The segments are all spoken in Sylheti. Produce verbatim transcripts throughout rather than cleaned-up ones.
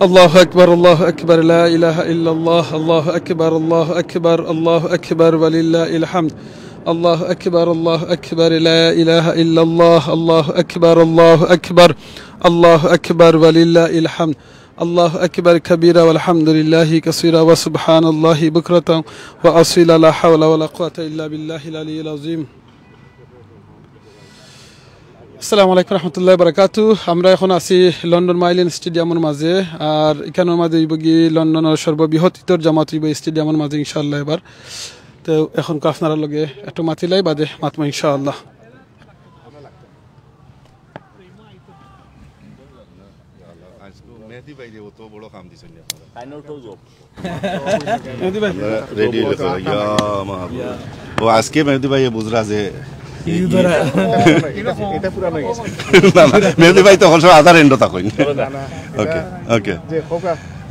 الله أكبر، الله أكبر، لا إله إلا الله، الله أكبر، الله أكبر، الله أكبر ولله الحمد. الله أكبر، الله أكبر، لا إله إلا الله، الله أكبر، الله أكبر، الله أكبر ولله الحمد. الله أكبر كبيرا والحمد لله كثيرا وسبحان الله بكرة وأصيلا، لا حول ولا قوة إلا بالله العلي العظيم. আসসালামু আলাইকুম রহমতুল্লাহ বারাকাতু। আমরা এখন আছি লন্ডন মাইল এন্ড স্টেডিয়ামের মাঝে। আর এখানের মাঝে অইব কি লন্ডনের সর্ববৃহৎ ইদর জামাত অইব এই স্টেডিয়ামের মাঝে ইনশাআল্লাহ এবার। তো এখন আপনারা লগে একটু মাতিলাই বাদে মাতমু ইনশাআল্লাহ। আজকে মেহেদি ভাই দিয়ে অত বড় কাম দিছেন আপনারা। মেহেদি ভাই। রেডি হয়ে গেছে। ইয়া মাহবুব। ও আজকে মেহেদি ভাই বুঝরা যে না, না, মেহেদি ভাই তো অবশ্য আধার এন্ড থাকইন। ওকে, ওকে।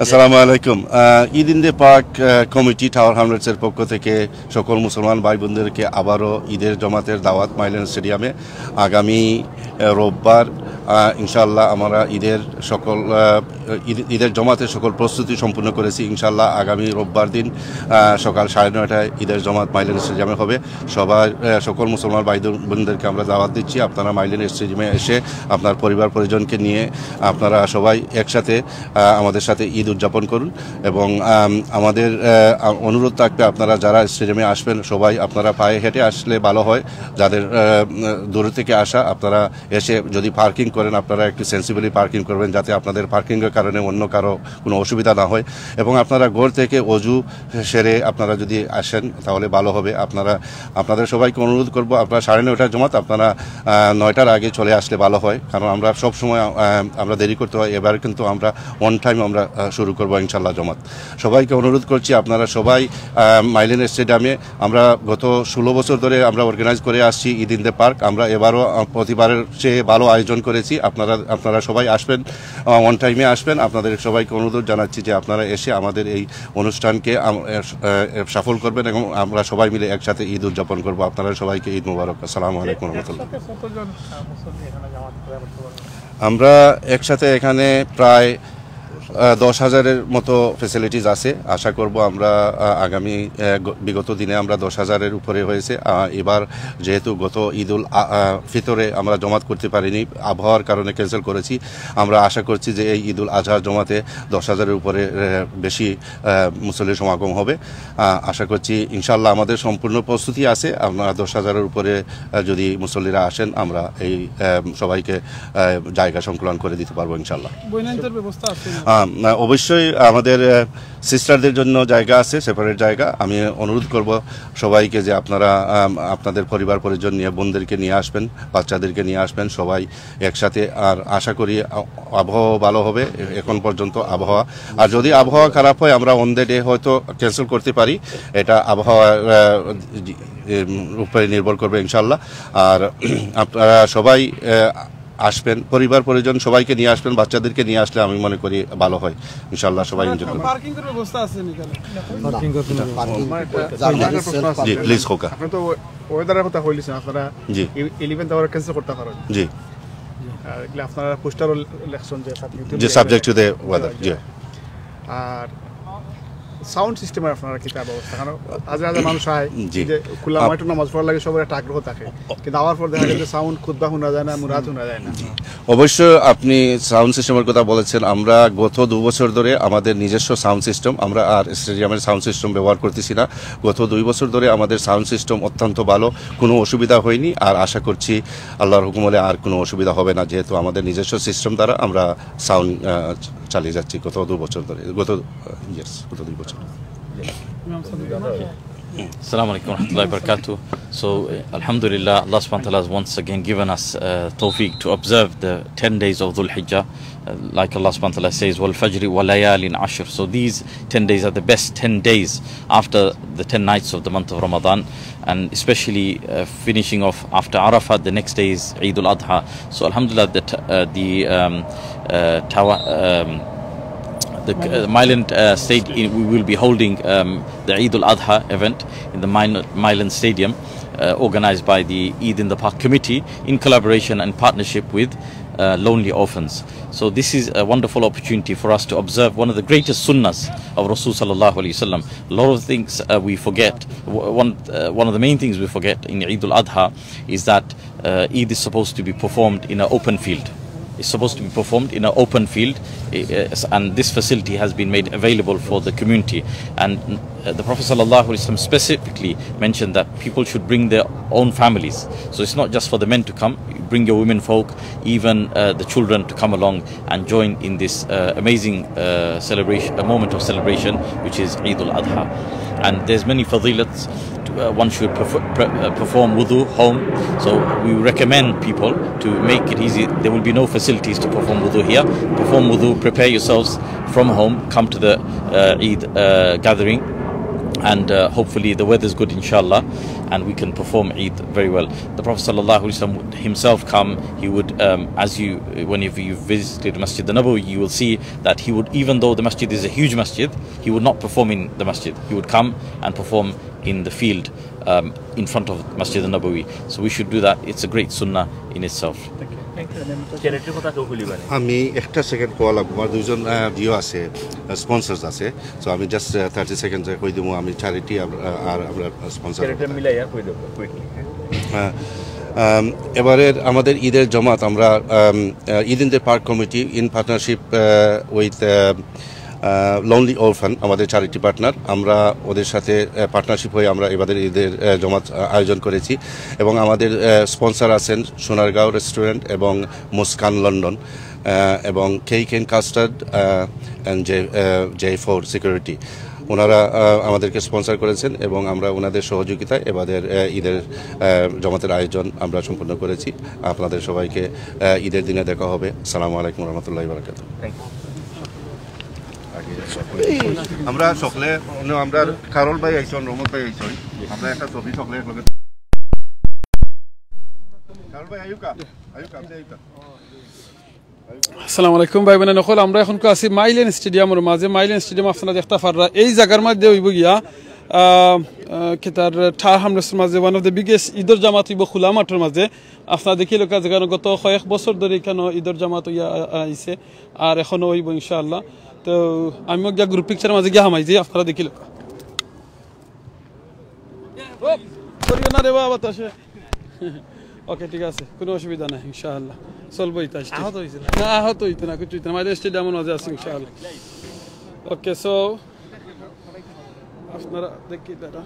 আসসালামু আলাইকুম। আহ, ঈদ ইন দ্য পার্ক, আহ, কমিটি টাওয়ার হ্যামলেটসের পক্ষ থেকে সকল মুসলমান ভাই বোনদেরকে আবারও ঈদের জমাতের দাওয়াত মাইলেন স্টেডিয়ামে। আগামী, আহ, রোববার, আহ, ইনশাআল্লাহ আমরা ঈদের সকল, আহ, ঈদ-, ঈদের জমাতের সকল প্রস্তুতি সম্পূর্ণ করেছি। ইনশাআল্লাহ আগামী রোববার দিন, আহ, সকাল সাড়ে নয়টায় ঈদের জমাত মাইলেন স্টেডিয়ামে হবে। সবাই, আহ, সকল মুসলমান ভাই বোনদেরকে আমরা দাওয়াত দিচ্ছি, আপনারা মাইলেন স্টেডিয়ামে এসে আপনার পরিবার পরিজনকে নিয়ে আপনারা সবাই একসাথে, আহ, আমাদের সাথে ঈদ উদযাপন করুন। এবং, আম, আমাদের, আহ, আ-, অনুরোধ থাকবে, আপনারা যারা স্টেডিয়ামে আসবেন সবাই আপনারা পায়ে হেঁটে আসলে ভালো হয়। যাদের, আহ, উম, দূর থেকে আসা, আপনারা এসে যদি পার্কিং করেন আপনারা একটু সেন্সিবলি পার্কিং করবেন, যাতে আপনাদের পার্কিংয়ের কারণে অন্য কারো কোনো অসুবিধা না হয়। এবং আপনারা ঘর থেকে অজু সেরে আপনারা যদি আসেন তাহলে ভালো হবে। আপনারা, আপনাদের সবাইকে অনুরোধ করব, আপনারা সাড়ে নয়টার জমাত, আপনারা, আহ, নয়টার আগে চলে আসলে ভালো হয়, কারণ আমরা সব সময়, আহ, আমরা দেরি করতে হয়। এবার কিন্তু আমরা অন টাইম আমরা, আহ, শুরু করব ইনশাল্লাহ জমাত। সবাইকে অনুরোধ করছি আপনারা সবাই, আহ, মাইলেন স্টেডিয়ামে, আমরা গত ষোলো বছর ধরে আমরা অর্গানাইজ করে আসছি ঈদ ইন দ্য পার্ক। আমরা এবারও, আহ, প্রতিবারের চেয়ে ভালো আয়োজন করেছি। আপনারা, আপনারা সবাই আসবেন, আহ, অন টাইমে আসবেন। আপনাদের সবাইকে অনুরোধ জানাচ্ছি যে আপনারা এসে আমাদের এই অনুষ্ঠানকে আম-, এ, এ, সফল করবেন এবং আমরা সবাই মিলে একসাথে ঈদ উদযাপন করব। আপনারা সবাইকে ঈদ মোবারক। আসসালামু আলাইকুম রহমতুল্লাহ। একসাথে কতজন, আহ, মুসল্লি এখানে জামাত আদায় করতে পারবেন? আমরা একসাথে এখানে প্রায়, আহ, দশ হাজারের মতো ফ্যাসিলিটিস আছে। আশা করব আমরা, আহ, আগামী, আহ, গ-, বিগত দিনে আমরা দশ হাজারের উপরে হয়েছে। আহ, এবার যেহেতু গত ঈদুল আ-, আহ, ফিতরে আমরা জমাত করতে পারিনি, আবহাওয়ার কারণে ক্যান্সেল করেছি। আমরা আশা করছি যে এই ঈদুল আজহার জমাতে দশ হাজারের উপরে, আহ, বেশি, আহ, মুসল্লির সমাগম হবে। আহ, আশা করছি ইনশাআল্লাহ আমাদের সম্পূর্ণ প্রস্তুতি আছে। আপনারা দশ হাজারের উপরে, আহ, যদি মুসল্লিরা আসেন, আমরা এই, আহ, সবাইকে, আহ, জায়গা সংকুলান করে দিতে পারবো ইনশাআল্লাহ। বইনাইন্তর ব্যবস্থা আছে না? আহ, অবশ্যই আমাদের, আহ, সিস্টারদের জন্য জায়গা আছে, সেপারেট জায়গা। আমি অনুরোধ করব সবাইকে যে আপনারা, আম, আপনাদের পরিবার পরিজন নিয়ে, বোনদেরকে নিয়ে আসবেন, বাচ্চাদেরকে নিয়ে আসবেন, সবাই একসাথে। আর আশা করি আ-, আবহাওয়া ভালো হবে। এ-, এখন পর্যন্ত আবহাওয়া, আর যদি আবহাওয়া খারাপ হয় আমরা অন দ্য ডে হয়তো ক্যান্সেল করতে পারি, এটা আবহাওয়ার, আহ, জি, এম, উপরে নির্ভর করবে ইনশাআল্লাহ। আর আপনারা সবাই, আহ, আসবেন, পরিবার পরিজন সবাইকে নিয়ে আসবেন, বাচ্চাদেরকে নিয়ে আসলে আমি মনে করি ভালো হয় ইনশাআল্লাহ, সবাই এনজয় করবেন। পার্কিং এর ব্যবস্থা আছে নি এখানে? পার্কিং করার কোনো ব্যবস্থা নেই। জি, প্লিজ খোকা। আপনি তো ওয়েদারের কথা কইলিছেন, আপনারা জি। ইলেভেন্থ আওয়ার ক্যান্সেল করতে পারেন। জি। আর এগুলো আপনারা পোস্টারও লেখছেন যে subject to যে the subject to the weather, জি। আর সাউন্ড সিস্টেমের আপনারা কিতা ব্যবস্থা? কারণ হাজার হাজার মানুষ আয়, জি। এই যে খোলা আপ- মাঠে নামাজ পড়ার লাগে সবার একটা আগ্রহ থাকে, কিন্তু আওয়ার পর দেখা যায় যে সাউন্ড খুতবা শোনা যায় না, মুরাদ শোনা যায় না। জি। অবশ্য আপনি সাউন্ড সিস্টেমের কথা বলেছেন, আমরা গত দু বছর ধরে আমাদের নিজস্ব সাউন্ড সিস্টেম, আমরা আর স্টেডিয়ামের সাউন্ড সিস্টেম ব্যবহার করতেছি না। গত দুই বছর ধরে আমাদের সাউন্ড সিস্টেম অত্যন্ত ভালো, কোনো অসুবিধা হয়নি। আর আশা করছি আল্লাহর হুকুম হলে আর কোনো অসুবিধা হবে না, যেহেতু আমাদের নিজস্ব সিস্টেম দ্বারা আমরা সাউন্ড, আহ, চালিয়ে যাচ্ছি গত দু বছর ধরে, গত, আহ, ইয়েস, গত দুই বছর। السلام عليكم ورحمة الله وبركاته. So, uh, Alhamdulillah, Allah subhanahu wa ta'ala has once again given us, uh, tawfiq to observe the ten days of Dhul Hijjah. Uh, like Allah subhanahu wa ta'ala says, وَالْفَجْرِ وَلَيَالٍ عَشْرٍ. So these ten days are the best ten days after the ten nights of the month of Ramadan, and especially, uh, finishing off after Arafat, the next day is Eid al-Adha. So Alhamdulillah, the, t- uh, the, um, uh, Tawa- um, the uh, Milan uh, State, we will be holding, um, the Eid al-Adha event in the Mil- Milan Stadium, uh, organized by the Eid in the Park Committee in collaboration and partnership with uh, lonely orphans. So this is a wonderful opportunity for us to observe one of the greatest sunnahs of Rasul sallallahu alaihi wasallam. A lot of things uh, we forget. W- One, uh, one of the main things we forget in Eid al-Adha is that uh, Eid is supposed to be performed in an open field. It's supposed to be performed in an open field, uh, and this facility has been made available for the community. And uh, the Prophet sallallahu alaihi wasallam specifically mentioned that people should bring their own families. So it's not just for the men to come. Bring your women folk, even uh, the children, to come along and join in this uh, amazing uh, celebration, a moment of celebration, which is Eid al-Adha. And there's many fadilats. To, uh, one should perf- pre- uh, perform wudu home. So we recommend people to make it easy. There will be no facilities to perform wudu here. Perform wudu, prepare yourselves from home, come to the uh, Eid uh, gathering, and uh, hopefully the weather's good, inshallah, and we can perform Eid very well. The Prophet sallallahu alaihi wasallam would himself come. He would, um, as you, whenever you visited Masjid Nabawi, you will see that he would, even though the masjid is a huge masjid, he would not perform in the masjid. He would come and perform in the field um, in front of Masjid Nabawi. So we should do that. It's a great sunnah in itself. চ্যারিটির কথা কেউ খুলিবা না। আমি একটা second call লাগবো। আমার দুইজন আহ, ইয়ে আছে, স্পন্সর্স আছে। তো আমি জাস্ট থার্টি সেকেন্ডে কই দিব আমি চ্যারিটি আর আমরা স্পন্সর। চ্যারিটি মিলাইয়া কই দেবো কুইকলি। হ্যাঁ। আম, এবারের আমাদের ঈদের জমাত আমরা আম, আহ, Eid in the Park committee in partnership with Lonely Orphan, আমাদের চ্যারিটি পার্টনার। আমরা ওদের সাথে পার্টনারশিপ হয়ে আমরা এবারের ঈদের আহ, জমাত আহ, আয়োজন করেছি এবং আমাদের স্পন্সর আছেন সোনারগাঁও রেস্টুরেন্ট এবং মুস্কান লন্ডন, আহ, এবং cake and custard and J J four security. ওনারা আহ, আমাদেরকে স্পন্সর করেছেন এবং আমরা ওনাদের সহযোগিতায় এবারের আহ, ঈদের আহ, জমাতের আয়োজন আমরা সম্পন্ন করেছি। আপনাদের সবাইকে আহ, ঈদের দিনে দেখা হবে। আসসালামু আলাইকুম রহমতুল্লাহ বারাকাত। আমরা সকলে, আমরা কারল ভাই আইছন, রহমত ভাই আইছন, আমরা একটা ছবি সকলে একলগে। কারল ভাই, আইউক্কা, আইউক্কা, আপনি আইউক্কা। আসসালামু আলাইকুম ভাই বোন সকল, আমরা এখন আছি মাইলেন স্টেডিয়ামর মাঝে। মাইলেন স্টেডিয়াম আপনারা দেখতা পাররা, এই জাগার মাঝে অইব গিয়া আহ, আহ, কিতার ঠার হামলেসর মাঝে ওয়ান অফ দ্য বিগেস্ট ঈদর জামাত অইব খোলা মাঠর মাঝে। আপনারা দেখিলাউক্কা, যেখানো গত কয়েক বছর ধরি এখানো ঈদর জামাত অইয়া আ- আইছে, আর এখনো অইব ইনশাআল্লাহ। তো আমিও গিয়া গ্রুপ পিকচার মাঝে গিয়া হামাই যাই, আপনারা দেখিলাউক্কা। ও, করিও না রে বাবা, বাতাসে। ওকে, ঠিক আছে, কোনো অসুবিধা নাই, ইনশাআল্লাহ চলবো ইতা। আহত অইছে না? না, আহত অইতো না, কিছু অইতো না, মাইলেন স্টেডিয়ামর মাঝে আছি ইনশাআল্লাহ। ওকে, সো আপনারা দেখি দাদা।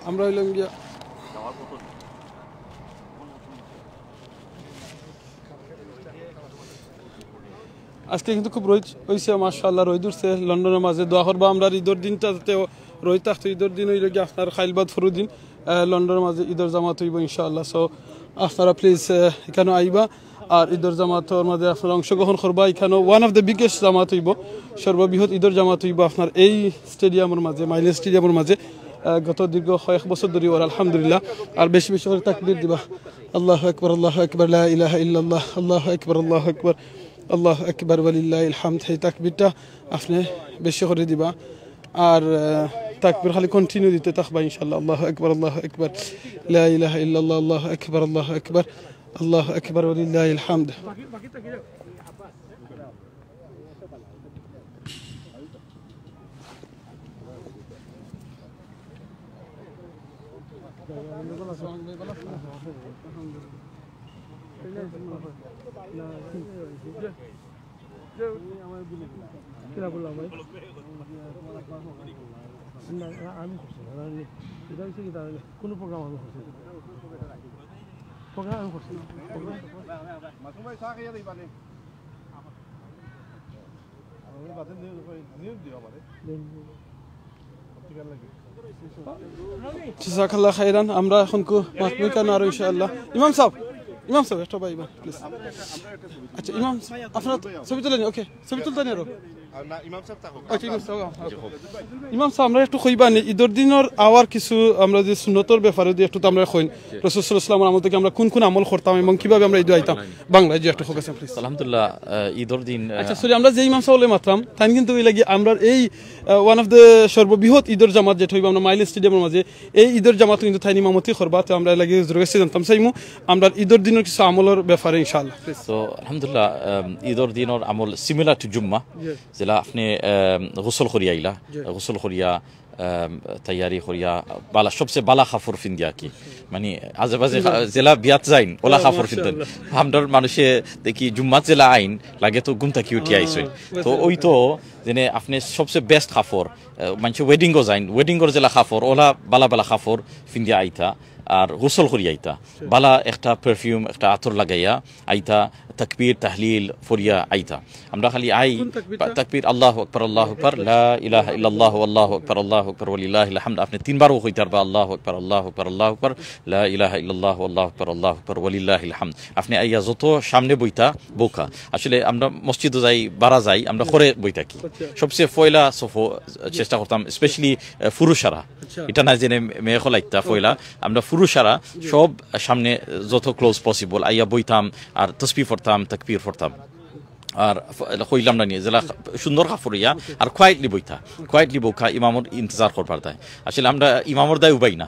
আমরা অইলাম গিয়া আজকে কিন্তু খুব রইদ অইছে, মাশাআল্লাহ, রইদ উঠছে লন্ডনর মাঝে। দোয়া করবা আমরার ঈদর দিনটা যাতে রইদ থাকতো। ঈদর দিন অইল গিয়া আপনার কাইল বাদ পরর দিন, আহ, লন্ডনর মাঝে ঈদর জামাত অইব ইনশাআল্লাহ। সো আপনারা প্লিজ এখানো আইবা আর ঈদর জামাতর মাঝে আপনারা অংশগ্রহণ করবা। এখানো ওয়ান অফ দ্য বিগেস্ট জামাত অইব, সর্ববৃহৎ ঈদর জামাত অইব আপনার এই স্টেডিয়ামর মাঝে, মাইলেন স্টেডিয়ামর মাঝে। আহ, গত দীর্ঘ কয়েক বছর ধরি অর, আলহামদুলিল্লাহ। আর বেশি বেশি করি তাকবীর দিবা। আল্লাহু আকবার, আল্লাহু আকবার, লা ইলাহা ইল্লাল্লাহ, আল্লাহু আকবার, আল্লাহু আকবার, আল্লাহু আকবার, ওয়ালিল্লাহিল হামদ। এই তাকবীরটা আপনে বেশি করি দিবা। আর আহ, তাকবীর খালি কন্টিনিউ দিতে থাকবা ইনশাআল্লাহ। আল্লাহু আকবার, আল্লাহু আকবার, লা ইলাহা ইল্লাল্লাহ, আল্লাহু আকবার, আল্লাহু আকবার, আল্লাহু আকবার, ওয়ালিল্লাহিল হামদ। কিনা বললাম ভাই? না, না, আমি করছি না, না, আমি, এটা হচ্ছে কি, তার কোনো প্রোগ্রাম আমি করছি না। প্রোগ্রাম আমি করছি না। প্রোগ্রাম মাসুম ভাই, চা খাইয়া দিবা নি? আমি বাদে নিউজ, নিউজ দিও আমারে। জাজাকাল্লাহ খাইরান। আমরা এখন কু মাতমু ইখানো আরো ইনশাআল্লাহ। ইমাম সাহেব, ইমাম সাব, একটা ভাই, ভাই, please। আচ্ছা, ইমাম, আপনারা ছবি তুলে নিন, ওকে, ছবি তুলতে নিন আরো। আচ্ছা, ইমাম সাব, থাকো। ইমাম সাব, আমরা একটু কইবা নি, ঈদর দিনর আওয়ার কিছু আমরা যে সুন্নতর ব্যাপারে যদি একটু তো আমরা কইন, রসুল সাল্লাল্লাহু আলাইহি ওয়াসাল্লামর আমল থাকি আমরা কোন কোন আমল করতাম এবং কিভাবে আমরা ঈদো আইতাম? বাংলায় যে একটু কইবা, please। আলহামদুলিল্লাহ, আহ, ঈদর দিন, আহ, আচ্ছা, sorry, আমরা যে ইমাম সাবরে মাতরাম, তাইন কিন্তু অউ লাগি আমরার এই, আহ, one of the সর্ববৃহৎ ঈদর জামাত যেটা অইবো আমরা মাইল স্টেডিয়ামর মাঝে, এই ঈদর জামাত কিন্তু তাইন ইমামতি করবা, তো আমরা এর লাগি হুজুরর গেছে জানতাম চাইমু, আমরার ঈদর দিনর কিছু আমলর ব্যাপারে ইনশাআল্লাহ। তো আলহামদুলিল্লাহ, আম, ঈদর দিনর আমল similar to জুম্মা, যেলা আপনে, আম, গোসল করিয়া আইলা, গোসল করিয়া, আম, তৈয়ারি করিয়া, বালা, সবচেয়ে বালা কাপড় ফিন্দিয়া কি, মানে, আজে বাজে যেলা বিয়াত যাইন, ওলা কাপড় ফিন্দইন। আমরার মানুষে দেখি জুম্মাত যেলা আইন, লাগে তো ঘুম থাকি উঠিয়া আইছইন। তো ওই তো, যেনে আপনে সবচেয়ে best কাপড়, আহ, মানষে wedding-ও যাইন, wedding-র যেলা কাপড়, ওলা বালা বালা কাপড় ফিন্দিয়া আইতা, আর গোসল করি আইতা। বালা একটা perfume, একটা আতর লাগাইয়া আইতা, তাকবীর, তাহলিল পড়িয়া আইতা। আমরা খালি আই, কোন তাকবীরটা? তাকবীর, আল্লাহু আকবার, আল্লাহু আকবার, লা ইলাহা ইল্লাল্লাহু, আল্লাহু আকবার, আল্লাহু আকবার, ওয়ালিল্লাহিল হামদ। আপনে তিনবারও কইতা পারবা, আল্লাহু আকবার, আল্লাহু আকবার, আল্লাহু আকবার, লা ইলাহা ইল্লাল্লাহু, আল্লাহু আকবার, আল্লাহু আকবার, ওয়ালিল্লাহিল হামদ। আপনে আইয়া যত সামনে বইতা, বউক্কা। আসলে আমরা মসজিদো যাই, বারা যাই, আমরা খরে বই থাকি। সবচেয়ে পয়লা সফো চেষ্টা করতাম, specially, আহ, পুরুষারা। ইটা না যেনে মেয়ে অকল আইতা পয়লা, আমরা পুরুষারা সব সামনে যত close possible আইয়া বইতাম, আর তসবিহ পড়তাম, তাকবীর পড়তাম। আর ফ-, কইলাম না নি, যেলা সুন্দর কাপড় অইয়া, আর quietly বইতা, quietly বউক্কা, ইমামর ইন্তজার করবার দায়। আসলে আমরা ইমামর দায় উবাই না।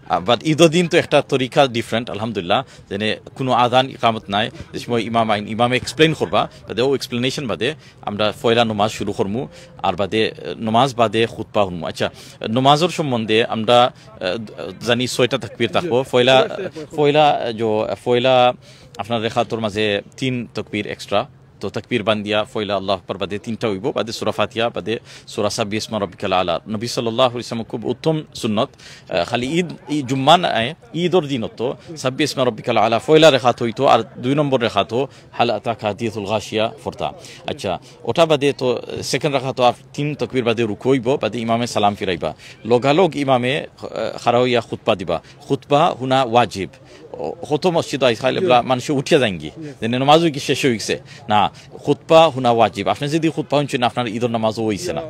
আহ, but ঈদর দিন তো একটা তরিকা different, আলহামদুলিল্লাহ, যেনে কুনু আজান ইকামত নাই, যে সময় ইমাম আইন, ইমামে explain করবা, বাদে ও explanation বাদে আমরা পয়লা নমাজ শুরু করমু, আর বাদে, আহ, নমাজ বাদে খুতবা হুনমু। আচ্ছা, নমাজর সম্বন্ধে আমরা, আহ, জানি ছয়টা তাকবীর থাকবো। পয়লা, পয়লা, আহ, যে, পয়লা আপনার রেকাতর মাঝে তিন তাকবীর extra। তো তাকবীর বান্দিয়া পয়লা আল্লাহু আকবার, বাদে তিনটা অইবো, বাদে সূরা ফাতিহা, বাদে সূরা সাব্বিহ ইসমা রাব্বিকাল আলা। নবী সাল্লাল্লাহু আলাইহি ওয়াসাল্লাম খুব উত্তম সুন্নত, আহ, খালি ঈদ, ই জুম্মা নায়, ঈদর দিনও তো সাব্বিহ ইসমা রাব্বিকাল আলা পয়লা রেকাত অইতো, আর দুই নম্বর রেকাতো হাল আতাকা হাদিসুল গাশিয়া পড়তা। আচ্ছা, ওটা বাদে তো second রেকাতো আর তিন তাকবীর বাদে রুকু অইবো, বাদে ইমামে সালাম ফিরাইবা, লগালগ ইমামে, আহ, খাড়া অইয়া খুতবা দিবা। খুতবা হুনা ওয়াজিব। ও, কত মসজিদ আইজ কাইল এবলা মানষে উঠিয়া যাইনগি, যেনে নমাজ অইগি শেষ অইগেছে। না, খুতবা হুনা ওয়াজিব। আপনে যদি খুতবা হুনছইন, আপনার ঈদর নমাজও অইছে না।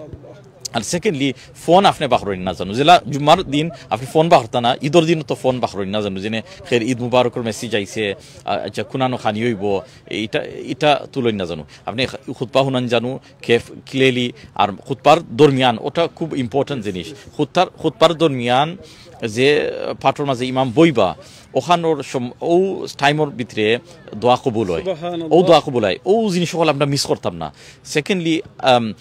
আর secondly, ফোন আপনে বাখরইন না জানু। যেলা জুম্মার দিন আপনে ফোন বাখরতা না, ঈদর দিনও তো ফোন বাখরইন না জানু। যেনে খের ঈদ মুবারকর message আইছে, আ-, আচ্ছা, কুনানো খানি অইবো, ইটা, ইটা তুলইন না জানু। আপনে খুতবা হুনইন জানু, কে-, clearly, আর খুতবার দরমিয়ান, ওটা খুব important জিনিস। খুতবার, খুতবার দরমিয়ান যে পাঠর মাঝে ইমাম বইবা, ওখানোর সম-, ও টাইমর ভিতরে দোয়া কবুল হয়, সুবহানাল্লাহ। ও দোয়া কবুল হয়, ও জিনিস অকল আমরা miss করতাম না। Secondly, আম,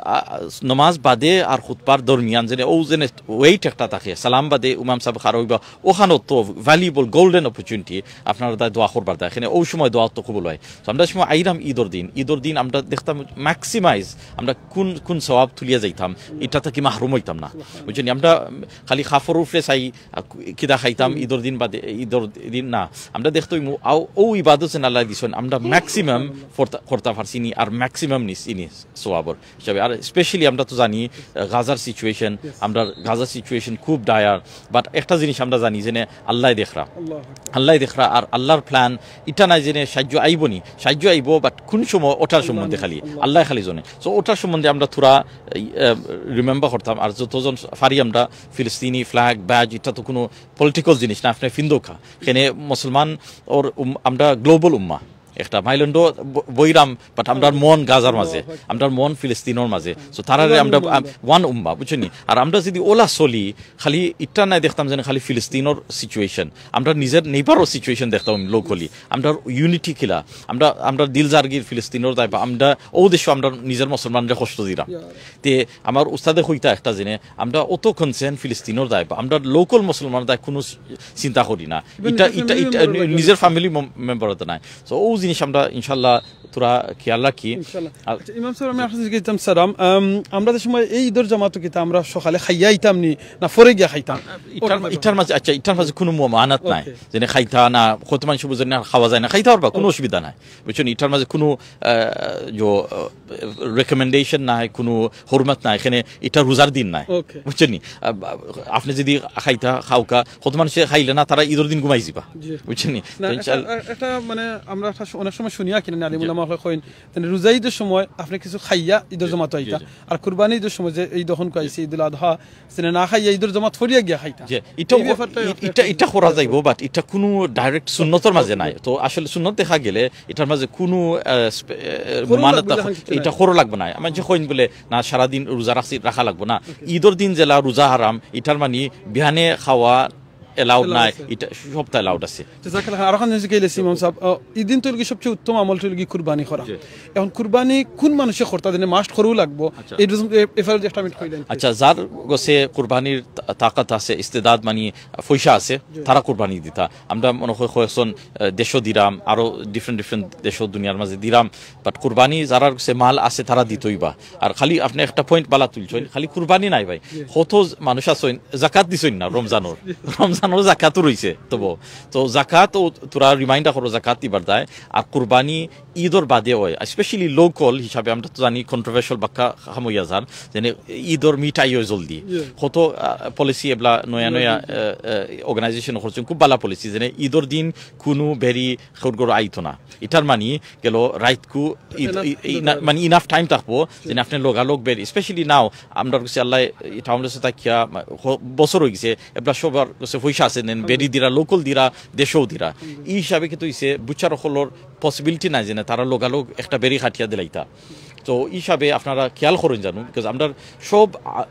আ, নমাজ বাদে আর খুতবার দরমিয়ান যেনে ও যেনে wait একটা থাকে, সালাম বাদে ইমাম সাব খাড়া অইবা, ওখানো তো valuable golden opportunity, আপনার দায় দোয়া করবার দায়, এখানে ও সময় দোয়া তো কবুল হয়। তো আমরা সময় আইরাম ঈদর দিন, ঈদর দিন আমরা দেখতাম maximize আমরা কোন, কোন সওয়াব তুলিয়া যাইতাম, ইটা থাকি মাহরুম অইতাম না। বুঝছইন? আমরা খালি কাপড়র উপরে চাই, আ, কিতা খাইতাম ঈদর দিন বাদে, ঈদর দিন না। আমরা দেখতাম ও, ও ইবাদত যেন আল্লায় দিছইন, আমরা maximum করতা, করতা পারছি নি, আর maximum নিছি নি সওয়াবর হিসাবে। আর specially আমরা তো জানি, আহ, গাজার situation, আমরা গাজার situation খুব dire, but একটা জিনিস আমরা জানি যেনে আল্লায় দেখরা। আল্লায় দেখরা, আর আল্লার plan ইটা নাই যেনে সাহায্য আইবো নি, সাহায্য আইবো, but কোন সময় ওটার সম্বন্ধে খালি আল্লায় খালি জানে। So ওটার সম্বন্ধে আমরা থুড়া, আহ, remember করতাম, আর যতজন পারি আমরা ফিলিস্তিনি flag, badge, ইটা তো কুনু political জিনিস না, আপনে ফিন্দউক্কা। এখানে মুসলমান ওর উম-, আমরা global উম্মা। একটা মাইলন্ড ব-, বইরাম, but আমরার মন গাজার মাঝে, আমরার মন ফিলিস্তিনর মাঝে। So তারারে আমরা, আম, one উম্মা, বুঝছইন নি? আর আমরা যদি ওলা চলি, খালি ইটা নাই দেখতাম যেন খালি ফিলিস্তিনর situation, আমরা নিজের neighbour-র situation দেখতাম locally। আমরা unity কিলা, আমরা, আমরা দিল জারগির ফিলিস্তিনর দায় বা আমরা ও দেশো আমরা নিজের মুসলমানরে কষ্ট দিরাম। তে আমার উস্তাদে কইতা একটা জিনিস, আমরা অত concern ফিলিস্তিনর দায় বা আমরা local মুসলমানর দায় কুনু চি-, চিন্তা করি না। ইটা, ইটা, ইটা নিজের family মম-, member-ও তো নাই। So ও জিনিস আমরা ইনশাল্লাহ থুড়া খেয়াল রাখি। ইনশাল্লাহ। আচ্ছা, ইমাম সাহেব, আমি আপনার কাছে জিজ্ঞেস করতাম, সালাম, আম, আমরা যে সময় এই ঈদর জমাতো কিতা আমরা সকালে খাইয়া আইতাম নি, না পরে গিয়া খাইতাম? ইটার, ইটার মাঝে, আচ্ছা, ইটার মাঝে কোনো মানাত নাই। Okay. যেনে খাইতা না, কত মানুষ বুঝেন না, খাওয়া যায় না, খাইতা পারবা, কোনো অসুবিধা নাই। বুঝছেন, ইটার মাঝে কোনো, আহ, যে, আহ, রেকমেন্ডেশন নাই, কোনো হরমত নাই, এখানে ইটা রোজার দিন নাই। Okay. বুঝছেন নি? আহ, আপনি যদি খাইতা, খাওকা, কত মানুষে খাইলে না, তারা ঈদর দিন ঘুমাই যিবা। জি। বুঝছেন নি? না, তো এটা, ইনশাআল্লাহ এটা মানে আমরা একটা স-, অনেক সময় শুনিয়া কিনা আলিম উলামা অকলে কইন, মানে রোজা ঈদর সময় আপনি কিছু খাইয়া ঈদর জমাতো আইতা, আর কুরবানি ঈদর সময় যে ঈদ অখন আইছে, ঈদুল আদহা, যেনে না খাইয়া ঈদর জমাত ফরিয়া গিয়া খাইতা। যে ইটা, এই ব্যাপারটা ই-, আপনি ইটা, একটু ইটা করা যাইব, বাট ইটা কোনো ডাইরেক্ট সুন্নতর মাঝে নাই। তো আসলে সুন্নত দেখা গেলে ইটার মাঝে কোনো, আহ, স্পে-, আহ, করো মানাত লাগবে না, না, কিছু ইটা নাই। করো লাগবে না। মানে যে কইন বলে না, সারাদিন রোজা রাখছি, রাখা লাগবে না। ঈদর দিন যেলা রোজা হারাম, ইটার মানে বিহানে খাওয়া অ্যালাউড Allowed নাই, আছে। ইটা সবটা অ্যালাউড আছে। জাযাকাল্লাহ খাইর। আর অখন জিজ্ঞেস করলে ইমাম সাহেব, আহ, ঈদিন তো সবচেয়ে উত্তম আমল হইল কি কুরবানি করা। এখন কুরবানি কোন মানুষে করতা দিনে মাস্ট করাও লাগবো? এই রকম এ-, এ ব্যাপারে একটা মিনিট কইলেন। আচ্ছা, যার গেছে কুরবানির তা-, তাকাত আছে, ইস্তেদাদ মানে পয়সা আছে, তারা কুরবানি দিতা। আমরা মনে হয় কয়েকজন, আহ, দেশও দিরাম, আরো ডিফারেন্ট ডিফারেন্ট দেশও দুনিয়ার মাঝে দিরাম, বাট কুরবানি যারার গেছে মাল আছে তারা দিতই বা। আর খালি আপনি একটা পয়েন্ট বালা তুলছেন, খালি কুরবানি নাই ভাই, কত মানুষ আছেন জাকাত দিছেন না রমজানর, রমজানর জাকাতও রইছে। তবু তো জাকাত ও তোরা রিমাইন্ডার করো জাকাত দিবার দায়। আর কুরবানি ঈদর বাদে হয়, স্পেশালি লোকাল হিসাবে আমরা তো জানি কন্ট্রোভার্সিয়াল বাক্কা খামইয়া যার, যেনে ঈদর মিঠাই হয় জলদি। কত, আহ, পলিসি এবলা নয়া নয়া, আহ, আহ, অর্গানাইজেশন করছেন, খুব বালা পলিসি, যেনে ঈদর দিন কোনো বেরি খেউর ঘরো আইতো না। ইটার মানে গেল রাইতকু ঈদ, ই-, ই-, না, মানে ইনাফ টাইম থাকবো, যেনে আপনি লগালগ বেরি, স্পেশালি নাও আমরা গেছে আল্লাহ, ইটা আমরা গেছে তাকিয়া, হ-, বছর হয়ে গেছে, এবলা সবার গেছে পয়সা আছে, নেন বেরি দিরা, লোকাল দিরা, দেশও দিরা। এই হিসাবে কিন্তু হইছে বুচার হকলর পসিবিলিটি নাই যেনে তারা লগালগ একটা বেরি খাটিয়া দিলাইতা। তো এই হিসাবে আপনারা খেয়াল করুন জানো, বিকজ আমরা সব আ-,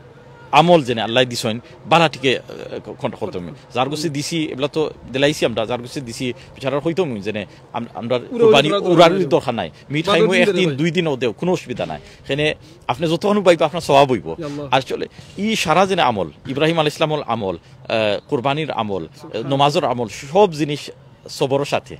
আমল যেনে আল্লাহ দিছইন, বালা টিকে, আহ, ক-, করতে হবে। যার গেছে দিছি, এবলা তো দিলাইছি আমরা, যার গেছে দিছি, বিচারার হইতো আমি যেনে আম-, আমরা কুরবানি উড়াউড়ি দরকার নাই। মিট খাইমু একদিন, দুই দিন ওদের, কোনো অসুবিধা নাই। এখানে আপনি যতক্ষণ পাইবা, আপনার স্বভাব হইব। আসলে এই সারা যেনে আমল, ইব্রাহিম আলাইহিস সালামর আমল, আহ, কুরবানির আমল, আহ, নমাজর আমল, সব জিনিস সবরর সাথে।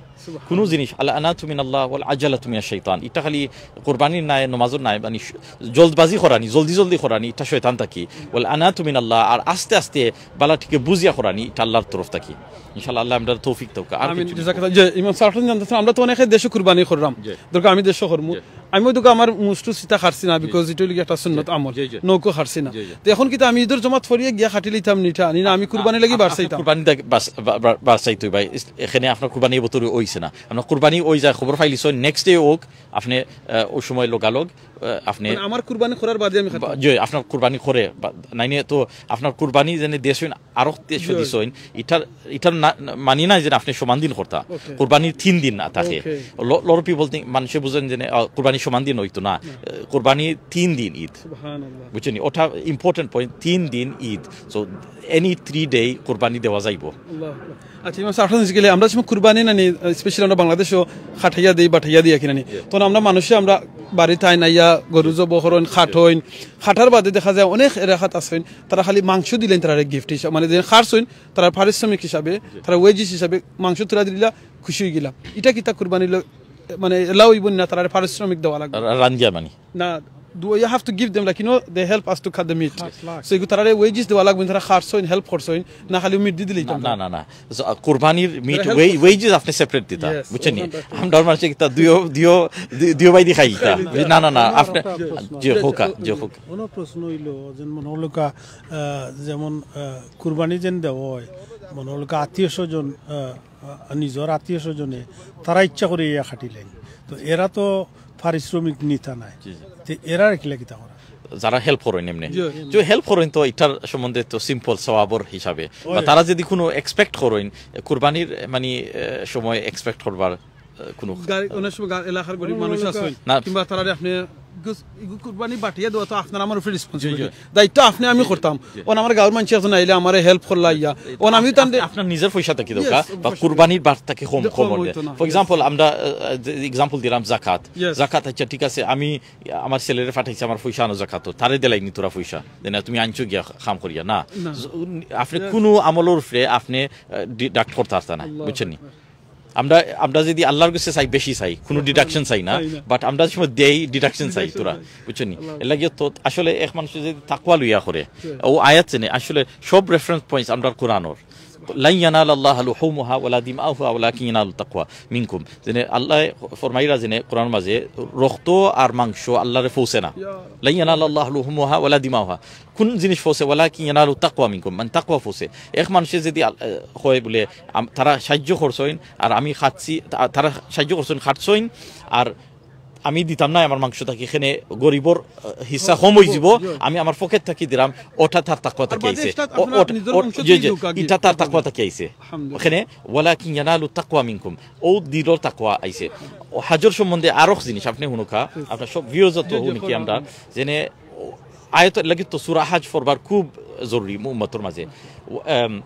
কোনো জিনিস, আল আনাতু মিনাল্লাহ ওয়াল আজালাতু মিনাশ শাইতান। ইটা খালি কুরবানির নাই, নমাজর নাই, মানে শ-, জলদবাজি করানি, জলদি জলদি করানি, ইটা শয়তান থাকি। ওয়াল আনাতু মিনাল্লাহ, আর আস্তে আস্তে বালা টিকে বুঝিয়া করানি, ইটা আল্লাহর তরফ থাকি। ইনশাআল্লাহ, আল্লাহ আমরা তৌফিক দেউকা। আর আমিন। কিছু জাযাকাল্লাহ। জি, ইমাম সাহেব, আপনি জানতে চান, আমরা তো অনেকে দেশও কুরবানি করলাম। দরকার আমি দেশও করমু। আমি ওই দোকা আমার মুস্টু সিতা খাচ্ছি না, বিকজ এটা হইলে একটা সুন্নত আমল। নৌকো খাচ্ছি না। তো এখন কিন্তু আমি ঈদর জমাত ফরিয়ে গিয়া খাটি লইতাম নিটা, আনি না আমি কুরবানি লাগি বাড়ছাইতাম। কুরবানি লাগি বাড়-, বাড়-, বাড়-, বাড়ছাইতো ভাই। ইস-, এখানে আপনার কুরবানি এবছর হইছে না। আপনার কুরবানি ওই যায়, খবর পাইলিছইন, নেক্সট ডে হোক, আপনি, আহ, ওই সময় লগালগ, আহ, আপনি মানে আমার কুরবানি করার বাদে আমি খাইতাম। বা-, জি, আপনার কুরবানি করে, বা-, নাইনে তো আপনার কুরবানি যেনে দেশ হইন, আরো দেশ দিছইন, ইটার, ইটার না, না, মানি নাই যে আপনি সমান দিন করতা। কুরবানির তিন দিন না থাকে। ল-, lot of people think, মানুষে বুঝেন যে, আহ, কুরবানি সমান দিন হইতো না। আহ, কুরবানি তিন দিন ঈদ। বুঝছেন নি? ওটা ইম্পর্টেন্ট পয়েন্ট, তিন দিন Eid. So, any three day কুরবানি দেওয়া যাইব। আচ্ছা, ইমাম সাহেব, আপনার কাছে গেলে আমরা যখন কুরবানি নানি, স্পেশালি আমরা বাংলাদেশও খাটাইয়া দেই, বাটাইয়া দেই কিনা নি, তখন আমরা মানুষে আমরা বাড়িত আইন আইয়া গরু জব করইন, খাটইন, খাটার বাদে দেখা যায় অনেক এলাকাত আছইন, তারা খালি মাংস দিলেন তারা গিফট হিসাবে, মানে যে খাটছইন, তারা পারিশ্রমিক হিসাবে, তারা ওয়েজেস হিসাবে মাংস তুলা দিলা, খুশি হয়ে গেলাম। এটা কিতা কুরবানি ল-, মানে এলাও হইব না, তারা পারিশ্রমিক দেওয়া লাগবে? রা-, রান্দিয়া মানি? না, do you have to give them, like, you know, they help us to cut the meat. So এগু তারারে ওয়েজেস দেওয়া লাগবে, তারা খাটছইন, হেল্প করছইন, না খালি মিট দি দিলেই তো না, না, না। So, আহ, কুরবানির মিট, ওয়েজেস আপনি সেপারেট দিতা, বুঝছেন নি? আমরা মানুষে কিতা দুইও, দুইও, দুই-, দুইও বাইদি খাই কিতা? না, না, না, আপনি, জি, হোকা, জি, হোক। কোনো প্রশ্ন হইল, যেমন হলো কা-, আহ, যেমন, আহ, কুরবানি যেন দেওয়া হয়, মনে হলো কা আত্মীয় স্বজন, আহ, আহ, নিজের আত্মীয় স্বজনে তারা ইচ্ছা করে ইয়া খাটিলেন, তো এরা তো পারিশ্রমিক নিতা নাই। জি, জি। তো এরা রাখিলে কিতা করা? যারা হেল্প করেন এমনি। জি। যে হেল্প করেন তো এটার সম্বন্ধে তো সিম্পল সওয়াবর হিসাবে। বা তারা যদি কোনো এক্সপেক্ট করেন, কুরবানির মানে, এ, সময় এক্সপেক্ট করবার, এ, কোনো গা-, অনেক সময় গা-, এলাকার গরিব মানুষ আছে না। কিংবা তারারে আপনি গুস-, ইগু কুরবানি বাটিয়া দেওয়া তো আপনার আমার উপরে রেসপন্সিবিলিটি। জি, জি। দায়িত্ব আপনি আমি করতাম। জি। ওন আমার গাঁওর মানুষ একজন আইলে আমারে হেল্প করলা ইয়া। ওন আমি তান আপনার নিজের পয়সা থাকি দরকার, বা কুরবানির বার থাকি কম, কম কম অইতো না। ফর এক্সাম্পল, আমরা, আহ, যে এক্সাম্পল দিলাম জাকাত। জাকাত, আচ্ছা, ঠিক আছে, আমি আমার ছেলেরে পাঠাইছি আমার পয়সা আনো জাকাত, তারে দিলাইনি তোরা পয়সা, দেন তুমি আনছো গিয়া কাম করিয়া না। না। জ-, উন-, আপনি কোনো আমলর উপরে আপনি, আহ, ডিডাক্ট করতে পারতা না, বুঝছেন নি? আমরা, আমরা যদি আল্লাহর গেছে চাই, বেশি চাই, কুনু ডিডাকশন চাই না, চাই না। বাট আমরা যে সময় দেই, ডিডাকশন চাই, ডিডাকশন তোরা, চাই। বুঝছো নি? আল্লাহ। এর লাগি তো আসলে এক মানুষে যদি তাকওয়া লইয়া করে, জি। ও আয়াত যেনে আসলে সব রেফারেন্স পয়েন্টস আমরা কোরআনর। লান ইয়ানালাল্লাহা লুহুমুহা ওয়ালা দিমাউহা ওয়ালাকিন ইয়ানালুত তাকওয়া মিনকুম। যেনে আল্লাহ ফরমাইরা যেনে কোরআন মাঝে, রক্ত আর মাংস আল্লাহরে পৌঁছে না। ইয়া। লান ইয়ানালাল্লাহা লুহুমুহা ওয়ালা দিমাউহা। কোন জিনিস পৌঁছে? ওয়ালাকিন ইয়ানালুত তাকওয়া মিনকুম, মানে তাকওয়া পৌঁছে। এক মানুষে যদি আল-, আহ, কয় বলে, আম-, তারা সাহায্য করছইন আর আমি খাচ্ছি, তা-, তারা সাহায্য করছইন, খাচ্ছইন, আর আমি দিতাম না আমার মাংস থাকি, এখানে গরিবর, আহ, হিস্সা কম অইযিবো, জি। আমি আমার পকেট থাকি দিলাম, ওটা তার তাকওয়া থাকি আইছে। ও-, ওটা, ও-, জি, জি, নিজের অংশ থাকি দিউক আগে। ইটা তার তাকওয়া থাকি আইছে। আলহামদুলিল্লাহ। ওখানে ওয়ালাকিন ইয়ানালুত তাকওয়া মিনকুম, ও দিলর তাকওয়া আইছে। ও হজর সম্বন্ধে আরো জিনিস আপনি হুনুকা, আপনার সব ভিউয়ার্স তো জি, জি, হুনি কি আমরা, যেনে, ও, আয়াত লাগি তো সূরা হজ পড়বার খুব জরুরি উম্মতর মাঝে। ও, এম,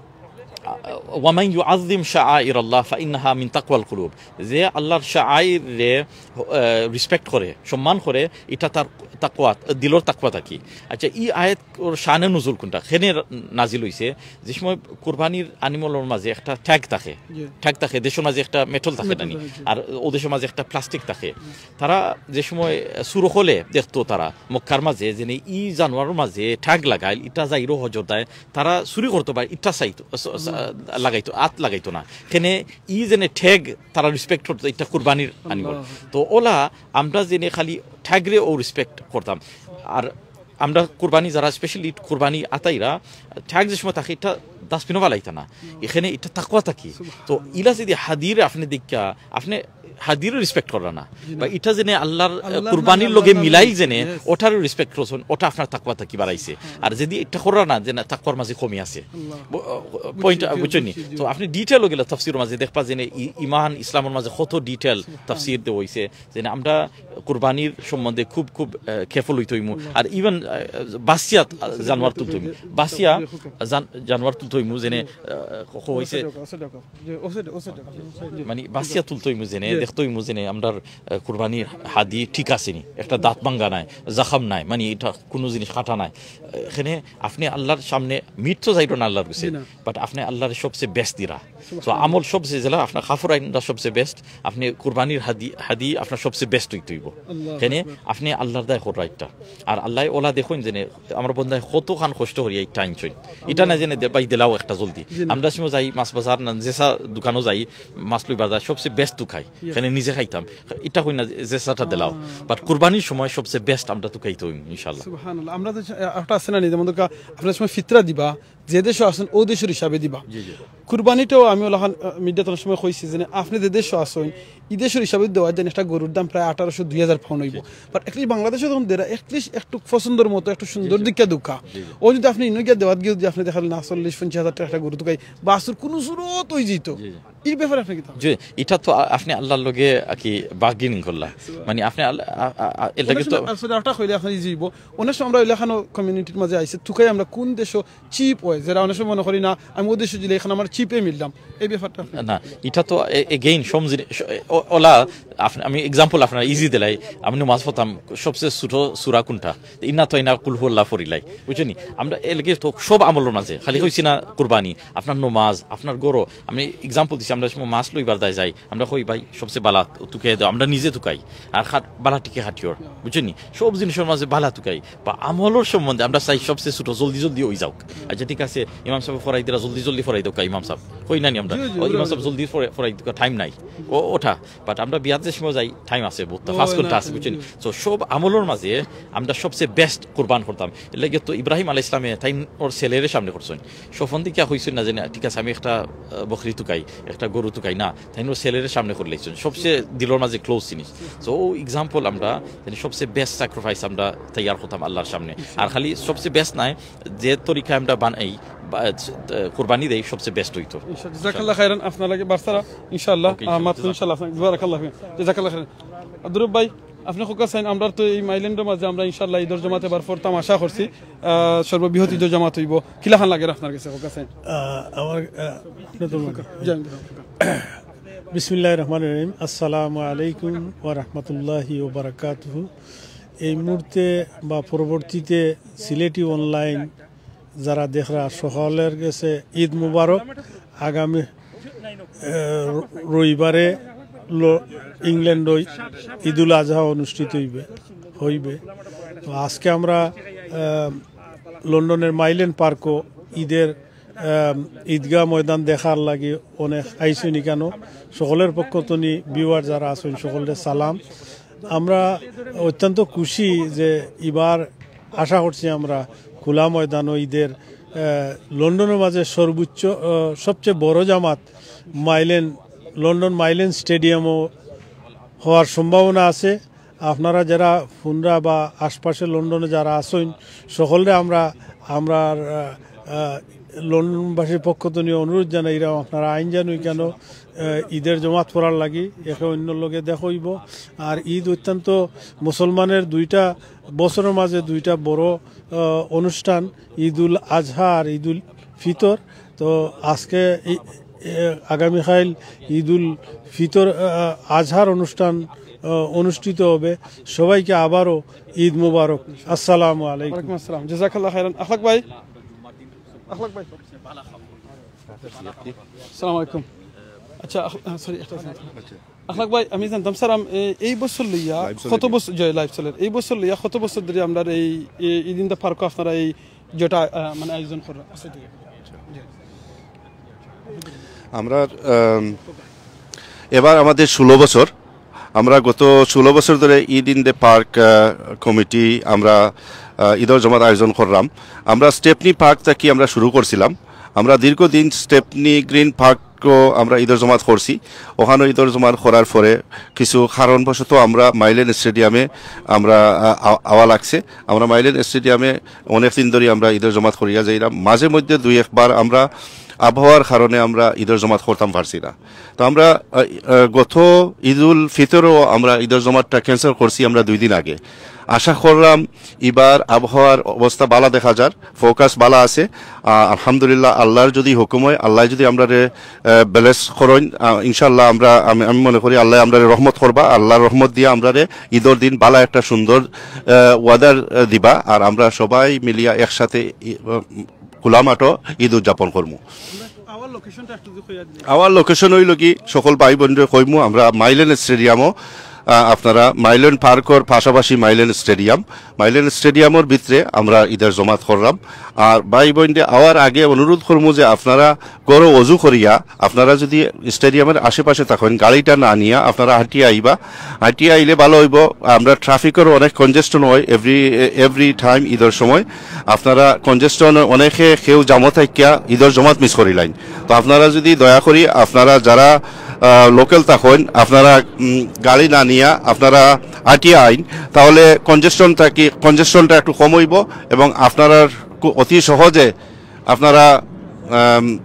ওয়ামান ইউআযযিম শাআইরাল্লাহ ফাইন্নাহা মিন তাকওয়াল কুলুব। যে আল্লাহর শাআইররে, আহ, রেসপেক্ট করে, সম্মান করে, ইটা তার তাকওয়া, দিলর তাকওয়া থাকি। আচ্ছা, ই আয়াত ওর শানে নুজুল কোনটা? কেনে নাজিল অইছে? যে সময় কুরবানির আনিমলর মাঝে একটা ট্যাগ থাকে, জি। ট্যাগ থাকে, দেশর মাঝে একটা মেটাল থাকে মেটাল জানি, থাকে, জি। আর ও দেশর মাঝে একটা প্লাস্টিক থাকে। তারা যে সময় চুর অকলে দেখতো তারা মক্কার মাঝে, যেনে ই জানোয়ারর মাঝে ট্যাগ লাগাইল, ইটা যাইরো হজর দেয়, তারা চুরি করতো বা ইটা চাইতো, স-, স-, লাগাইতো, আত লাগাইতো না। কেনে ই যেনে ট্যাগ তারা রেসপেক্ট করতো, ইটা কুরবানির আনিমল। আল্লাহ। তো ওলা আমরা যেনে খালি ট্যাগরে ও রেসপেক্ট করতাম। আর আমরা কুরবানি যারা স্পেশালি কুরবানি আতাইরা, ট্যাগ যে সময় থাকে ইটা ডাস্টবিনো ফালাইতা না। এখানে ইটা তাকওয়া থাকি। তো ইলা যদি হাদিরে আপনি দেখিয়া, আপনি হাদিরে রেসপেক্ট কররা না। জি না। বা ইটা যেনে আল্লাহর, আহ, আল্লাহর কুরবানির নামে, লগে আল্লাহর মিলাইল নামে, যেনে, yes। ওটারও রেসপেক্ট করছইন, ওটা আপনার তাকওয়া থাকি বাড়াইছে। হ্যাঁ। আর যদি ইটা কররা না, যেনে তাকওয়ার মাঝে কমি আছে। আল্লাহ। ব-, আহ, বুঝছি, পয়েন্ট, জি, বুঝছইন নি? বুঝছি, জি। তো আপনি ডিটেইল গেলে তাফসিরর মাঝে দেখবা যেনে ই-, ইমান ইসলামর মাঝে কত ডিটেইল সুবহানাল্লাহ। তাফসির দেওয়া অইছে। যেনে আমরা কুরবানির সম্বন্ধে খুব, খুব, আহ, কেয়ারফুল অইতে অইমু। আল্লাহ। আর ইভেন, আহ, বাসিয়া, আহ, জানোয়ার তুলতে অইমু। বাসিয়া, জান-, জানোয়ার তুলতে অইমু, যেনে, আহ, ক-, ক-, অইছে। ওসে দেখো, ওসে দেখো। জি, ওসে দেখো, ওসে দেখো। জি। মানে, বাসিয়া তুলতে অইমু যেনে, জি। দেখতে অইমু যেনে, আমরার, আহ, কুরবানির হাদি ঠিক আছে নি, একটা দাঁত ভাঙ্গা নাই, জখম নাই, মানে, ইটা কুনু জিনিস কাটা নাই। আহ, এখানে আপনি আল্লাহর সামনে মিট তো যাইতো না আল্লাহর গেছে, জি না। বাট আপনি আল্লাহর সবচেয়ে বেস্ট দিরা। তো সুবহানাল্লাহ। আমল সবচেয়ে যেলা আপনার কাপড় আইনটা সবচেয়ে বেস্ট, আপনি কুরবানির হাদি, হাদি আপনার সবচেয়ে বেস্ট অইতে অইবো। আল্লাহু এখানে আকবার। আপনি আল্লাহর দায় কর রাইটটা। আর আল্লাহ ওলা দেখইন যেনে, আমার বন্দায় কতখান কষ্ট করিয়া ইটা আনছইন। ইটা না যেনে দে-, ভাই দিলাও একটা জলদি। জি না। আমরা সময় যাই মাছ বাজার না, যেসা দোকানো যাই, মাছ লইবার যায়, সবচেয়ে বেস্ট তো খাই। ইয়েস। এখানে নিজে খাইতাম। ইটা কই না যে, যেসাটা দিলাও। আহ। বাট কুরবানির সময় সবচেয়ে বেস্ট আমরা তো খাইতে অইমু, ইনশাআল্লাহ। সুবহানাল্লাহ। আমরা তো, আহ, একটা আছে না নি, যেমন ধরো, আপনার সময় ফিতরা দিবা, যে দেশো আছেন, ও দেশর হিসাবে দিবা। জি, জি। কুরবানিটাও আমি ওলাখান, আহ, মিডিয়াত অনেক সময় কইছি যে, আপনি যে দেশো আছেন, ই দেশর হিসাবে দেওয়া যায়, একটা গরুর দাম প্রায় আঠারোশো, দুই হাজার পাউন্ড অইবো। জি। বাট at least বাংলাদেশো যখন দেরা, at least একটু পছন্দর মতো, একটু সুন্দর জি, জি। দিকা দুকা। জি, জি। ও যদি আপনি ইনো গিয়া দেওয়াত গিয়ে যদি আপনি দেখালেন না, চল্লিশ, পঞ্চাশ হাজার টেকা একটা গরু দুকাই, বাছুর কুনু সুরত অইযিতো। জি, জি। ই ব্যাপারে আপনি কিতা? জি, ইটা তো আ-, আপনি আল্লাহর লগে আর কি বার্গেনিং করলা। সুবহান। মানে আপনি আল্লাহ, আ-, আ-, আ-, এর অনেক লাগি তো সময়, আ, sorry, আরেকটা কইলে আপনার ইজি অইবো। অনেক সময় আমরা ওইলাখানো কমিউনিটির মাঝে আইছে, তুকাই আমরা কোন দেশো চিপ অয়, যেটা অনেক সময় মনে করি না, আমি ওই দেশো গেলে এখানে আমার চিপে মিললাম, এই ব্যাপারটা আপনি না, ইটা তো এ-, again, সব জিনিস, স-, এ-, ও-, ওলা, আপ-, আমি এক্সাম্পল আপনার ইজি দিলাই, আমি নমাজ পড়তাম, সবচেয়ে ছোট সূরা কোনটা? ইন্না আতাইনাকাল কুলহুয়াল্লাহ পড়িলাই, বুঝছইন নি? আমরা এর লাগি তো সব আমলর মাঝে, খালি কইছি না কুরবানি, আপনার নমাজ, আপনার ঘরো, আমি এক্সাম্পল দিছি, আমরা সময় মাছ লইবার দায় যাই, আমরা কই, "ভাই, সবচেয়ে বালা তুকাই দেও", আমরা নিজে তুকাই, আর খাট-, বালা টিকে খাটিওর, বুঝছইন নি? সব জিনিসর মাঝে বালা তুকাই, বা আমলর সম্বন্ধে আমরা চাই সবচেয়ে ছোট, জলদি জলদি অই যাউক। আচ্ছা, ঠিক আছে, ইমাম সাহেব ফরাই দিরা, জলদি জলদি ফরাই দেউক্কা, ইমাম সাহেব। কই না নি আমরা? জি, জি, ও, ইমাম সাহেব, জলদি ফরাই, ফরাই দেউক্কা, টাইম নাই। ও, ওঠা। বাট আমরা বিয়াত যে সময় যাই, টাইম আছে, বহুত ও, ফাস্ট করতে না, আছে, বুঝছইন নি? জি। তো সব আমলর মাঝে আমরা সবচেয়ে বেস্ট কুরবান করতাম। এর লাগি তো ইব্রাহিম আলাইহিস সালামে তাইন ওর ছেলেরে সামনে করছইন। স্বপন দেখিয়া কইছইন না যে, "না, ঠিক আছে, আমি একটা, আহ, বকরি তুকাই, একটা গরু তুকাই", না, তাইন ওর ছেলেরে সামনে করিলাইছইন। সবচেয়ে দিলর মাঝে ক্লোজ জিনিস। তো ও এক্সাম্পল আমরা, যেন সবচেয়ে বেস্ট স্যাক্রিফাইস আমরা তৈয়ার করতাম আল্লাহর সামনে। আর খালি সবচেয়ে বেস্ট নায়, যে তরিকায় আমরা বানাই, বা, আহ, কুরবানি দেই, সবচেয়ে বেস্ট অইতো। ইনশাআল্লাহ। জাযাকাল্লাহ খাইরান, আপনার লাগি বার্সারা, ইনশাআল্লাহ, OK, আহ, ইনশাআল্লাহ। মাত্র ইনশাআল্লাহ, জাযাকাল্লাহ খাইরান। জাযাকাল্লাহ খাইরান। আব্দুর রব ভাই, আপনি কউক্কা চাইন, আমরার তো এই মাইল্যান্ডর মাঝে আমরা ইনশাআল্লাহ ঈদর জমাত এবার পড়তাম, আশা করছি, আহ, সর্ববৃহৎ ঈদর জমাত অইবো। কিলাখান লাগের আপনার গেছে, কউক্কা চাইন? আহ, আমার, আহ, আপনি তো বলুন। জি, আমি বলুন। বিসমিল্লাহির রহমানির রহিম। আসসালামু আলাইকুম ওয়া রাহমাতুল্লাহি ওয়া বারাকাতুহু। এই মুহূর্তে বা পরবর্তীতে সিলেটি অনলাইন যারা দেখরা, সকলের গেছে ঈদ মুবারক। আগামী আহ, রবিবারে ল-, ইংল্যান্ডো ঈদুল আজহা অনুষ্ঠিত হইবে, হইবে। তো আজকে আমরা, আহ, লন্ডনের মাইলেন পার্কও ঈদের, আহ, ঈদগাহ ময়দান দেখার লাগি অনেক আইছইন ইকানো। সকলের পক্ষ তনি ভিউয়ার যারা আছইন, সকলরে সালাম। আমরা অত্যন্ত খুশি যে এবার আশা করছি আমরা খোলা ময়দানো ঈদের, আহ, লন্ডনের মাঝে সর্বোচ্চ, আহ, সবচেয়ে বড় জামাত মাইলেন, লন্ডন মাইলেন স্টেডিয়ামও হওয়ার সম্ভাবনা আছে। আপনারা যারা ফুনরা বা আশপাশে লন্ডনে যারা আছইন, সকলরে আমরা, আমরা, আহ, আহ, লন্ডনবাসীর পক্ষ তনি অনুরোধ জানাইরাম, আপনারা আইন জানো কেন, আহ, ঈদের জমাত পড়ার লাগি, একে অন্যর লগে দেখা হইব। আর ঈদ অত্যন্ত মুসলমানের দুইটা বছরের মাঝে দুইটা বড়, আহ, অনুষ্ঠান, ঈদুল আজহা আর ঈদুল ফিতর। তো আজকে এই, এ, আগামীকাল ঈদুল ফিতর, আহ, আজহার অনুষ্ঠান, আহ, অনুষ্ঠিত হবে। সবাইকে আবারও ঈদ মোবারক। আসসালামু আলাইকুম। ওয়ালাইকুম আসসালাম। জাযাকাল্লাহ খাইরান। আখলাক ভাই। আখলাক ভাই। আসসালামু আলাইকুম। আচ্ছা, আখ-, আহ, sorry, একটা second। আখলাক ভাই, আমি জানতাম স্যার, আম-, এ-, এই বছর লইয়া কত বছর, জয় লাইভ চলের, এই বছর লইয়া কত বছর ধরি আমরার এই, এই, এই দিনটা পার্কও আপনারা এই যেটা, আহ, মানে আয়োজন করা আছে? জি। আমরা, আম, এবার আমাদের ষোলো বছর। আমরা গত ষোলো বছর ধরে ঈদ ইন দ্য পার্ক, আহ, কমিটি আমরা, আহ, ঈদর জমাত আয়োজন করলাম। আমরা স্টেপনি পার্ক থাকি আমরা শুরু করছিলাম। আমরা দীর্ঘদিন স্টেপনি গ্রিন পার্কও আমরা ঈদর জমাত করছি। ওখানে ঈদর জমাত করার পরে কিছু কারণবশত আমরা মাইলেন স্টেডিয়ামে আমরা, আহ, আ-, আওয়া লাগছে। আমরা মাইলেন স্টেডিয়ামে অনেক দিন ধরে আমরা ঈদর জমাত করিয়া যাইলাম। মাঝে মধ্যে দুই একবার আমরা আবহাওয়ার কারণে আমরা ঈদর জমাত করতাম পারছি না। তো আমরা, আহ, আহ, গত ঈদুল ফিতরও আমরা ঈদর জমাতটা ক্যান্সেল করছি আমরা দুই দিন আগে। আশা করলাম এবার আবহাওয়ার অবস্থা ভালা দেখা যার, ফোকাস ভালা আছে। আহ, আলহামদুলিল্লাহ, আল্লাহর যদি হুকুম হয়, আল্লাহ যদি আমরারে, আহ, ব্লেস করইন, আহ, ইনশাআল্লাহ আমরা, আমি, আমি মনে করি আল্লাহ আমরারে রহমত করবা, আল্লাহর রহমত দিয়া আমরারে ঈদর দিন ভালা একটা সুন্দর, আহ, ওয়েদার, আহ, দিবা, আর আমরা সবাই মিলিয়া একসাথে ই-, আহ, খোলা মাঠো ঈদ উদযাপন করমু। আওয়ার লোকেশনটা একটু যদি কইয়া দিলে। আওয়ার লোকেশন হইল কি, সকল ভাই বোনরে কইমু, আমরা মাইলেন স্টেডিয়ামও, আহ, আপনারা মাইলেন পার্কর পাশাপাশি মাইলেন স্টেডিয়াম, মাইলেন স্টেডিয়ামর ভিতরে আমরা ঈদর জমাত করলাম। আর ভাই বোনরে আওয়ার আগে অনুরোধ করমু যে আপনারা ঘরো অজু করিয়া আপনারা যদি স্টেডিয়ামর আশেপাশে থাকেন, গাড়িটা না নিয়া আপনারা হাঁটিয়া আইবা। হাঁটিয়া আইলে ভালা হইব। আমরা ট্রাফিকরও অনেক কনজেশন হয় এভরি, এভরি টাইম ঈদর সময়। আপনারা কনজেশন অনেকে কেউ জামো থাকিয়া ঈদর জমাত মিস করিলাইন। তো আপনারা যদি দয়া করি আপনারা যারা, আহ, লোকাল থাকেন আপনারা, উম, গাড়ি না নিয়া আপনারা হাঁটিয়া আইন, তাহলে কনজেশন থাকি, কনজেশনটা একটু কম হইব এবং আপনারা কু-, অতি সহজে আপনারা, আম,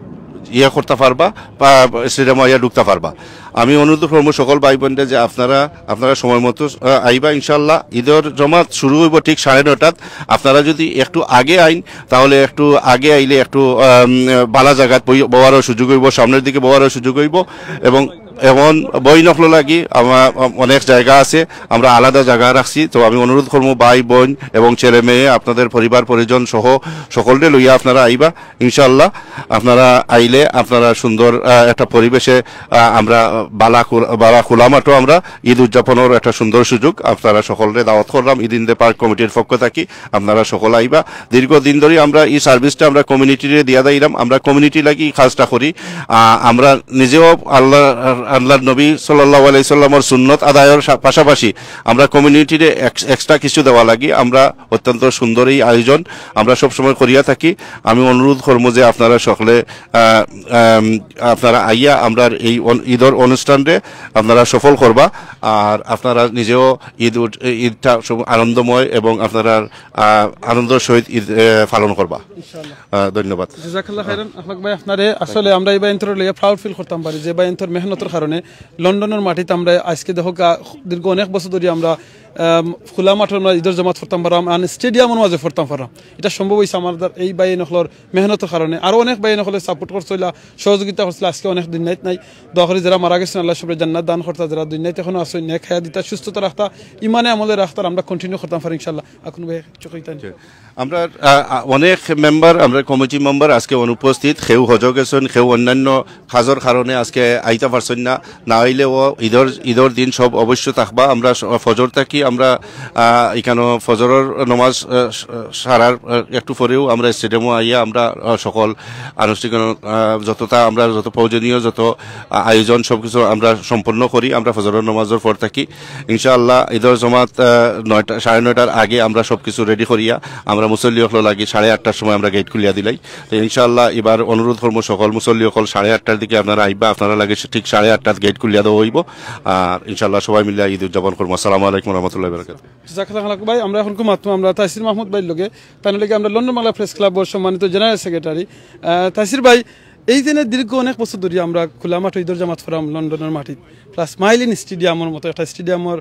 ইয়ে করতা পারবা, পা-, স্টেডিয়ামো আইয়া ঢুকতা পারবা। আমি অনুরোধ করমু সকল ভাই বোনরে যে আপনারা, আপনারা সময় মতো, আহ, আইবা ইনশাআল্লাহ। ঈদর জমাত শুরু হইব ঠিক সাড়ে নয়টাত। আপনারা যদি একটু আগে আইন, তাহলে একটু আগে আইলে একটু, আম, ভালা জাগাত বই-, বওয়ারও সুযোগ হইব, সামনের দিকে বওয়ারও সুযোগ হইব এবং এখন বই নকল লাগি আমার অনেক জায়গা আছে, আমরা আলাদা জায়গা রাখছি। তো আমি অনুরোধ করবো ভাই বোন এবং ছেলে মেয়ে, আপনাদের পরিবার পরিজন সহ সকলকে লইয়া আপনারা আইবা ইনশাআল্লাহ। আপনারা আইলে আপনারা সুন্দর, আহ, একটা পরিবেশে, আহ, আমরা বালা খোল-, বালা খোলা মাঠো আমরা ঈদ উদযাপনের একটা সুন্দর সুযোগ। আপনারা সকলরে দাওয়াত করলাম ঈদ ইন দ্য পার্ক কমিটির পক্ষ থাকি। আপনারা সকল আইবা। দীর্ঘদিন ধরে আমরা এই সার্ভিসটা আমরা কমিউনিটিরে দিয়া দিলাম। আমরা কমিউনিটি লাগি এই কাজটা করি। আহ, আমরা নিজেও আল্লাহ, আল্লাহর নবী সাল্লাল্লাহু আলাইহি সাল্লামর সুন্নত আদায়ের সা-, পাশাপাশি আমরা কমিউনিটিরে এক্স-, এক্সট্রা কিছু দেওয়া লাগি। আমরা অত্যন্ত সুন্দর এই আয়োজন আমরা সবসময় করিয়া থাকি। আমি অনুরোধ করবো যে আপনারা সকলে, আহ, আম, আপনারা আইয়া আমরা এই অন-, ঈদর অনুষ্ঠানরে আপনারা সফল করবা। আর আপনারা নিজেও ঈদ উদ-, ঈদটা সব আনন্দময় এবং আপনারা, আহ, আনন্দর সহিত ঈদ, আহ, পালন করবা। ইনশাআল্লাহ। আহ, ধন্যবাদ। জাযাকাল্লাহ খাইরান। আখলাক ভাই, আপনারে আসলে আমরা এই ভাইন্তর লইয়া প্রাউড ফিল করতাম পারি যে ভাইন্তর মেহনতর কারণে লন্ডনের মাটিত আমরা আজকে দেখো গা-, দীর্ঘ অনেক বছর ধরে আমরা, আহ, আম, খোলা মাঠো আমরা ইদর জামাত পড়তাম পাররাম, আর স্টেডিয়ামর মাঝে পড়তাম পাররাম। ইটা সম্ভব অইছে আমাদের এই ভাইয়াইন অকলর মেহনতর কারণে। আরো অনেক ভাইয়াইন অকলে সাপোর্ট করছইলা, সহযোগিতা করছইলা, আজকে অনেক দিন নাইত নাই। দোয়া করি যেরা মারা গেছইন, আল্লায় সবরে জান্নাত দান করতা, যেরা দুনিয়াত এখনো আছইন, নেক হায়াত দিতা, সুস্থতা রাখতা, ইমানে আমলে রাখতা, আমরা কন্টিনিউ করতাম পারি ইনশাআল্লাহ। এখন ভাই, চোখ হইতা নি। আমরা, আ, আ, অনেক মেম্বার, আমরা কমিটি মেম্বার আজকে অনুপস্থিত, কেউ হজো গেছইন, কেউ অন্যান্য কাজর কারণে আজকে আইতা পারছইন না। না আইলেও ইদর, ইদর দিন সব অবশ্য থাকবা। আমরা স-, ফজর থাকি আমরা, আ, ইকানো ফজরর নমাজ, আ, স-, সারার, আ, একটু পরেউ আমরা স্টেডিয়ামো আইয়া আমরা, আ, সকল আনুষ্ঠানিক, আ, যতটা আমরা যত প্রয়োজনীয় যত, আ, আয়োজন সবকিছু আমরা সম্পন্ন করি। আমরা ফজরর নমাজর পর থাকি ইনশাআল্লাহ ইদর জামাত, আ, নয়টা, সাড়ে নয়টার আগে আমরা সবকিছু রেডি করিয়া আমরা মুসল্লি অকলর লাগি সাড়ে আটটার সময় আমরা গেট খুলিয়া দিলাই। তো ইনশাআল্লাহ এবার অনুরোধ করমু সকল মুসল্লি অকল সাড়ে আটটার দিকে আপনারা আইবা, আপনারার লাগি ঠিক সাড়ে আটটাত গেট খুলিয়া দেওয়া অইবো। আর ইনশাআল্লাহ সবাই মিলে ইদ উদযাপন করমু। আসসালামু আলাইকুম ওয়া রাহমাতুল্লাহি ওয়া বারাকাতুহু। জাজাকাল্লাহ খান ভাই, আমরা এখন মাতমু আমরা তাইসির মাহমুদ ভাইর লগে, তান লগে আমরা লন্ডন বাংলা প্রেস ক্লাবর সম্মানিত জেনারেল সেক্রেটারি, আ, তাইসির ভাই, এই যে দীর্ঘ অনেক বছর ধরি আমরা খোলা মাঠো ইদর জামাত পড়রাম লন্ডনর মাটিত, প্লাস মাইলিন স্টেডিয়ামর মতো একটা স্টেডিয়ামর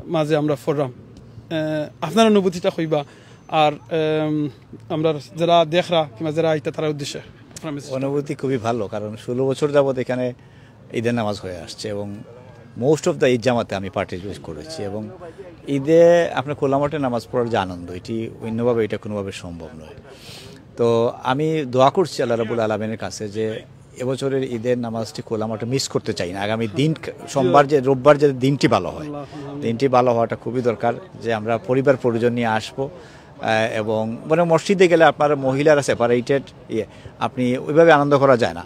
মাঝে আমরা পড়রাম, আ, আপনার অনুভূতিটা কইবা, আর, আম, আমরা যেরা দেখরা কিংবা যেরা আইতা তারার উদ্দেশ্যে আপনার message। অনুভূতি খুবই ভালো, কারণ ষোলো বছর যাবত এখানে ইদের নামাজ হয়ে আসছে এবং মোস্ট অফ দ্য ইদ জামাতে আমি পার্টিসিপেট করেছি এবং ইদে আপনার খোলা মাঠে নামাজ পড়ার যে আনন্দ, এটি অন্যভাবে, এটা কোনোভাবে সম্ভব নয়। তো আমি দোয়া করছি আল্লাহ রাব্বুল আলামিনের কাছে যে এবছরের ইদের নামাজটি খোলা মাঠে মিস করতে চাই না। আগামী দিন, সোমবার যে, রোববার যে দিনটি ভালো হয়, দিনটি ভালো হওয়াটা খুবই দরকার, যে আমরা পরিবার পরিজন নিয়ে আসবো। আহ, এবং মানে মসজিদে গেলে আপনার মহিলারা সেপারেটেড, ইয়ে, আপনি ওইভাবে আনন্দ করা যায় না।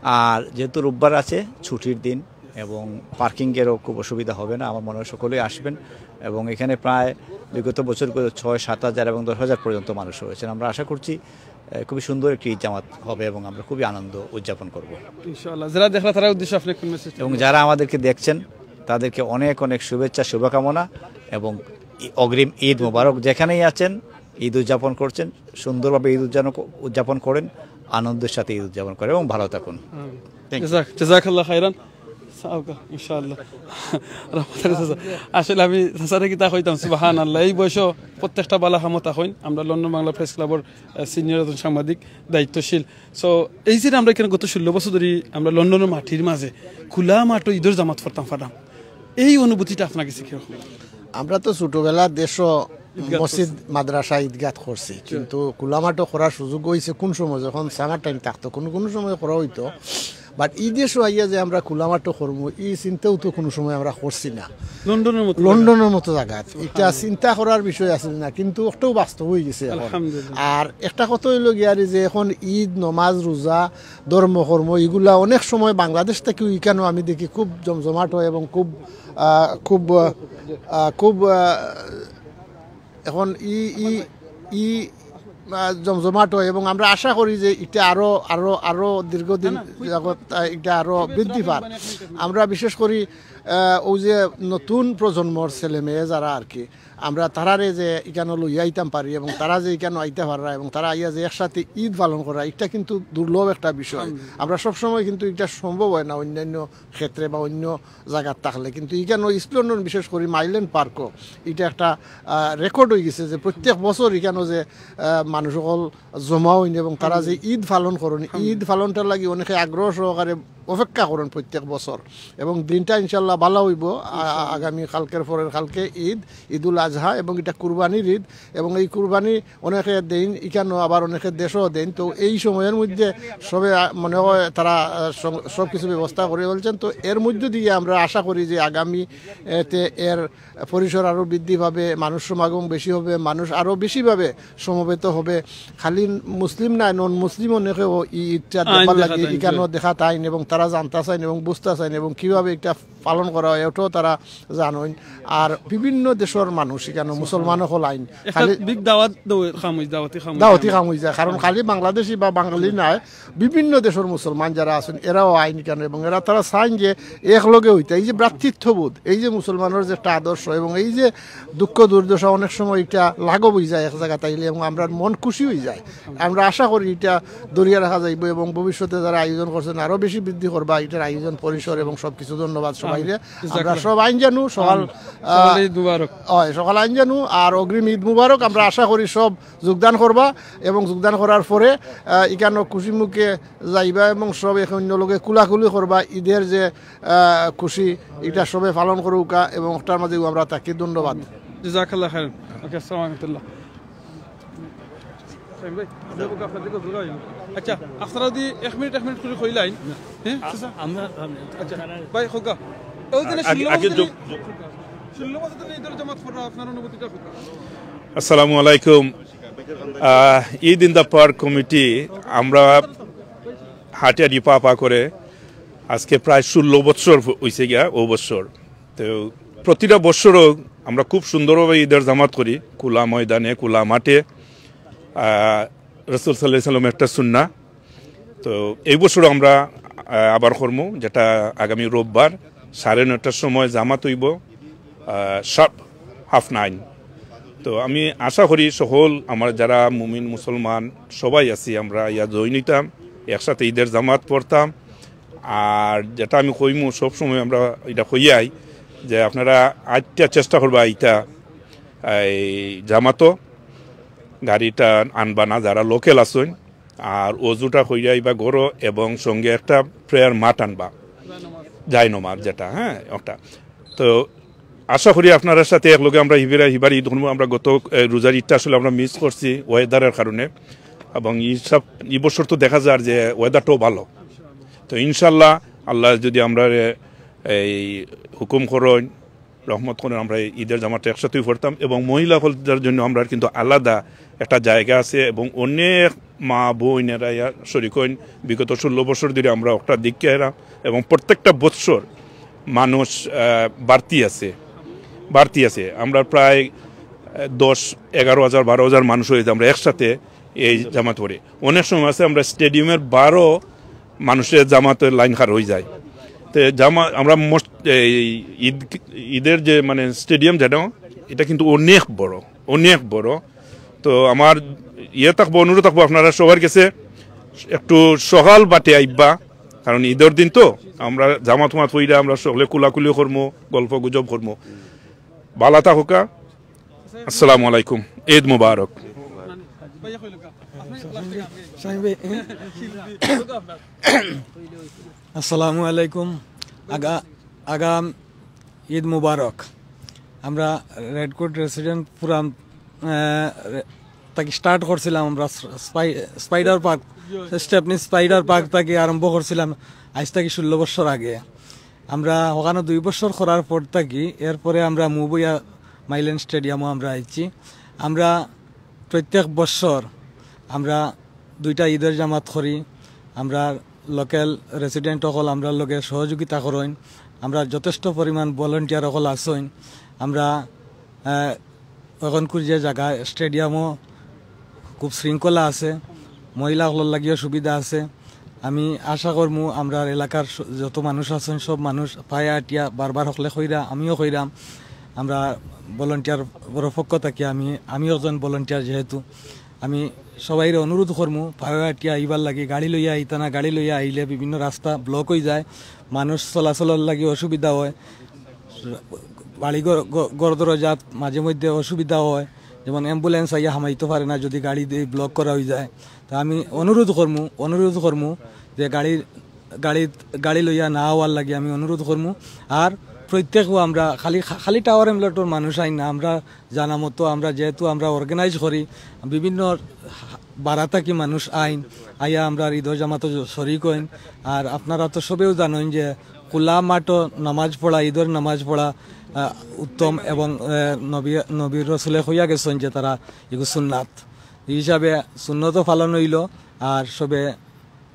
আর যেহেতু রোববার আছে, ছুটির দিন, এবং পার্কিংয়েরও খুব অসুবিধা হবে না, আমার মনে হয় সকলেই আসবেন। এবং এখানে প্রায় বিগত বছরগুলো ছয়, সাত হাজার এবং দশ হাজার পর্যন্ত মানুষ রয়েছেন। আমরা আশা করছি, আহ, খুবই সুন্দর একটি জামাত হবে এবং আমরা খুবই আনন্দ উদযাপন করব। ইনশাআল্লাহ, যারা দেখরা তারার উদ্দেশ্যে আপনি কোন মেসেজ? এবং যারা আমাদেরকে দেখছেন, তাদেরকে অনেক অনেক শুভেচ্ছা, শুভকামনা এবং ই-, অগ্রিম ঈদ মোবারক। যেখানেই আছেন, ঈদ উদযাপন করছেন, সুন্দরভাবে ঈদ উদযাপন ক-, উদযাপন করেন, আনন্দের সাথে ঈদ উদযাপন করেন এবং ভালো থাকুন। Thank you. জাজাক-, জাজাকাল্লাহ খাইরান। সাউকা, ইনশাআল্লাহ। রহমতুল্লাহ চাচা। আসলে আমি চাচারে কিতা কইতাম, সুবহানাল্লাহ। এই বয়সও প্রত্যেকটা বালা কামো থাকইন। আমরা লন্ডন বাংলা প্রেস ক্লাবর, আহ, সিনিয়র একজন সাংবাদিক, দায়িত্বশীল। So, এই যে আমরা এখানে গত ষোলো বছর ধরি আমরা লন্ডনর মাটির মাঝে খোলা মাঠো ইদর জামাত পড়তাম পাররাম, এই অনুভূতিটা আপনার কাছে কিরকম? আমরা তো ছোটবেলা দেশো মসজিদ, মাদ্রাসা, ঈদগাহ করছি, কিন্তু খোলা মাঠো করার সুযোগ অইছে কোন সময়, যখন সামার টাইম থাকতো, কোনো কোনো সময় করা অইতো, বাট ই দেশো আইয়া যে আমরা খোলা মাঠো করমু, ই চিন্তাও তো কোনো সময় আমরা করছি না। লন্ডনর মতো লন্ডনর মতো জাগাত। ইটা চিন্তা করার বিষয় আছিল না, কিন্তু ওটাও বাস্তব অইগেছে এখন। আলহামদুলিল্লাহ। আর একটা কথা অইলো গিয়া যে এখন ঈদ, নমাজ, রোজা, ধর্মকর্ম, ইগুলা অনেক সময় বাংলাদেশ থাকিও ইকানো আমি দেখি খুব জমজমাট হয় এবং খুব, আহ, খুব, আহ, খুব, আহ, এখন ই, ই, ই, আহ, জমজমাট হয় এবং আমরা আশা করি যে ইটা আরো, আরো, আরো দীর্ঘদিন যাবত, আহ, ইটা আরো বৃদ্ধি পার। আমরা বিশেষ করি, আহ, ওই যে নতুন প্রজন্মর ছেলে মেয়ে যারা আর কি, আমরা তারারে যে ইকানো লইয়া আইতাম পারি এবং তারা যে ইকানো আইতা পাররা এবং তারা আইয়া যে একসাথে ঈদ পালন করা, এটা কিন্তু দুর্লভ একটা বিষয়। আমরা সবসময় কিন্তু এটা সম্ভব হয় না অন্যান্য ক্ষেত্রে বা অন্য জাগাত থাকলে, কিন্তু ইকানো ইস্ট লন্ডন, বিশেষ করি মাইলেন পার্কও এটা একটা, আহ, রেকর্ড অইগেছে যে প্রত্যেক বছর ইকানো যে, আহ, মানুষ সকল জমা অইন এবং তারা যে ঈদ পালন করইন, ঈদ পালনটার লাগি অনেকে আগ্রহ সহকারে অপেক্ষা করইন প্রত্যেক বছর। এবং দিনটা ইনশাল্লাহ ভালা অইবো। আ-, আ-, আগামী কালকের পরের কালকে ঈদ, ঈদুল আজহা, এবং এটা কুরবানির ঈদ। এবং এই কুরবানি অনেকে দেইন, ইকানো আবার অনেকে দেশও দেইন। তো এই সময়ের মধ্যে সবে, আ, মনে হয় তারা, আ, সং-, সব কিছু ব্যবস্থা করে ফেলছেন। তো এর মধ্য দিয়ে আমরা আশা করি যে আগামী, এতে এর পরিসর আরও বৃদ্ধি পাবে, মানুষ সমাগম বেশি হবে, মানুষ আরও বেশিভাবে সমবেত হবে। খালি মুসলিম নায়, নন মুসলিম অনেকেও ই-, ইটা আইন দেখার দেখা লাগি, তাইন, ইকানো জি। দেখা তাইন এবং তারা জানতা চাইন এবং বুঝতা চাইন এবং কিভাবে এটা পালন করা হয়, ওটাও তারা জানইন। আর বিভিন্ন দেশর মানুষ ইকানো মুসলমান হকল আইন। একটা খালি বিগ দাওয়াত দৌ-, খামুজ, দাওয়াতি খামুজ। দাওয়াতি খামুজ যায়, কারণ খালি বাংলাদেশি বা বাঙালি নায়, বিভিন্ন দেশর মুসলমান যারা আছেন, এরাও আইন ইকানো এবং এরা তারা চাইন যে একলগে হইতে। এই যে ভ্রাতৃত্ববোধ, এই যে মুসলমানর যে একটা আদর্শ এবং এই যে দুঃখ দুর্দশা অনেক সময় এটা লাঘব হয়ে যায় এক জায়গা তাইলে এবং আমরা মন খুশি হয়ে যায়। আমরা আশা করি এটা ধরিয়া রাখা যাইব এবং ভবিষ্যতে যারা আয়োজন করছেন আরও বেশি বৃদ্ধি করবা, ইটার আয়োজন পরিসর এবং সবকিছু। ধন্যবাদ সবাইরে। আমরা সব আইন জানু সকাল, আহ, সকাল ঈদ মুবারক। হয়, সকাল আইন জানু আর অগ্রিম ঈদ মুবারক। আমরা আশা করি সব যোগদান করবা এবং যোগদান করার পরে, আহ, ইকানো খুশি মুখে যাইবা এবং সব এক অন্য লগে কুলাকুলি করবা। ঈদের যে, আহ, খুশি, এটা সবে পালন করুকা এবং ওটার মাঝেও আমরা থাকি। ধন্যবাদ। জাযাকাল্লাহ খাইরান। ওকে, আসসালামু আলাইকুম। ভাই, আপনার দিকে জোড়া হইল। আচ্ছা, আপনারা যদি এক মিনিট, এক মিনিট করে কইলাইন, হ্যাঁ? আচ্ছা, ভাই, খোকা। ওই দিনে আগে, ষোলো বছর আগে ধরে, যোগ, যোগ। ষোলো বছর ধরে ঈদের জামাত পড়া, আপনার অনুভূতিটা খোকা। আসসালামু আলাইকুম। আহ, Eid in the Park committee, আমরা হাঁটি হাঁটি পা পা করে আজকে প্রায় ষোলো বছর হইছে গিয়া, ও বছর। তো প্রতিটা বছরও আমরা খুব সুন্দরভাবে ঈদের জামাত করি, খোলা ময়দানে, খোলা মাঠে। আহ, রসুল সাল্লাল্লাহু আলাইহি ওয়াসাল্লাম একটা সুন্নাহ। তো এই বছরও আমরা, আহ, আবার করমু, যেটা আগামী রোববার সাড়ে নয়টার সময় জামাত হইব, আহ, sharp half nine। তো আমি আশা করি সকল আমার যারা মুমিন মুসলমান সবাই আছি, আমরা ইয়া join হইতাম, একসাথে ঈদের জামাত পড়তাম। আর যেটা আমি কইমু, সবসময় আমরা এটা কইয়াই যে আপনারা আইতে চেষ্টা করবা, ইটা এই জামাতো গাড়িটা আনবা না যারা local আছইন, আর অজুটা কইরা আইবা ঘরো এবং সঙ্গে একটা prayer mat আনবা, জায়নামাজ যেটা, হ্যাঁ, ওটা। তো আশা করি আপনারার সাথে একলগে আমরা হিবিরা, হিবার ঈদ করমু। আমরা গত, এ, রোজার ঈদটা আসলে আমরা miss করছি weather-এর কারণে, এবং এই সব, এই বছর তো দেখা যার যে weather-টাও ভালো। তো ইনশাল্লাহ, আল্লাহ যদি আমরা, এ, এই হুকুম করইন, রহমত করইন, আমরা ঈদের জামাতে একসাথেই পড়তাম। এবং মহিলা হকলদের জন্য আমরা কিন্তু আলাদা একটা জায়গা আছে এবং অনেক মা বোনেরা ইয়া শরিক হইন। বিগত ষোলো বছর ধরে আমরা ওটা দেখে এরা, এবং প্রত্যেকটা বছর মানুষ, আহ, বাড়তি আছে, বাড়তি আছে। আমরা প্রায়, আহ, দশ, এগারো হাজার, বারো হাজার মানুষ হয়েছে আমরা একসাথে এই জামাত পড়ি। অনেক সময় আছে আমরা stadium-এর বারো মানুষের জামাতে লাইন খার হয়ে যায়। তো জামা-, আমরা most এই ঈদ, ঈদের যে মানে stadium যেটা, এটা কিন্তু অনেক বড়, অনেক বড়। তো আমার ইয়ে থাকবো, অনুরোধ থাকবো আপনারা সবার কাছে একটু সকাল বাটে আইবা, কারণ ঈদের দিন তো আমরা জামাত মাত পড়িয়া আমরা সকলে কুলাকুলি করমু, গল্প গুজব করমু। বালা থাকুকা, আসসালামু আলাইকুম, ঈদ মুবারক। আসসালামু আলাইকুম। আগা-, আগাম ঈদ মুবারক। আমরা রেড কোট রেসিডেন্ট পুরাম, আহ, রে-, থাকি start করছিলাম আমরা spy-, spider park, Stepney spider park থাকি আরম্ভ করছিলাম। আজ থাকি ষোলো বছর আগে। আমরা ওখানো দুই বছর করার পর থাকি, এরপরে আমরা মুবইয়া মাইলেন স্টেডিয়ামও আমরা আইছি। আমরা প্রত্যেক বছর আমরা দুইটা ঈদের জামাত করি। আমরা লোকাল রেসিডেন্ট অকল আমরার লগে সহযোগিতা করইন। আমরা যথেষ্ট পরিমাণ ভলান্টিয়ার অকল আছইন। আমরা, আহ, অখনকুর যে জাগা স্টেডিয়ামও খুব শৃঙ্খলা আছে, মহিলা অকলর লাগিও সুবিধা আছে। আমি আশা করমু আমরার এলাকার স-, যত মানুষ আছইন সব মানুষ পায়ে আটিয়া বারবার হকলে কইরা, আমিও কইরাম, আমরা ভলান্টিয়ার বড় পক্ষ থাকি আমি, আমিও একজন ভলান্টিয়ার যেহেতু, আমি সবাইরে অনুরোধ করমু পায়ে আটিয়া আইবার লাগি। গাড়ি লইয়া আইতা না, গাড়ি লইয়া আইলে বিভিন্ন রাস্তা ব্লক হয়ে যায়, মানুষ চলাচলর লাগি অসুবিধা হয়। বাড়ি ঘর, ঘ-, ঘর দরজাত মাঝে মধ্যে অসুবিধা হয়, যেমন অ্যাম্বুলেন্স আইয়া হামাইতে পারে না যদি গাড়ি দিয়ে ব্লক করা হয়ে যায়। তা আমি অনুরোধ করমু, অনুরোধ করমু যে গাড়ি, গাড়ি, গাড়ি লইয়া না আওয়ার লাগি আমি অনুরোধ করমু। আর প্রত্যেকও আমরা খালি, খালি টাওয়ার হ্যামলেটর মানুষ আইন না, আমরা জানা মতো আমরা যেহেতু আমরা অর্গানাইজ করি, বিভিন্ন বারা থাকি মানুষ আইন, আইয়া আমরা ঈদর জামাতো শরিক হইন। আর আপনারা তো সবেও জানেন যে খোলা মাঠো নামাজ পড়া, ঈদর নামাজ পড়া, আহ, উত্তম এবং, আহ, নবী, নবীর রসুলে কইয়া গেছেন যে তারা এগু সুন্নাত। এই হিসাবে সুন্নতও পালন হইল। আর সবে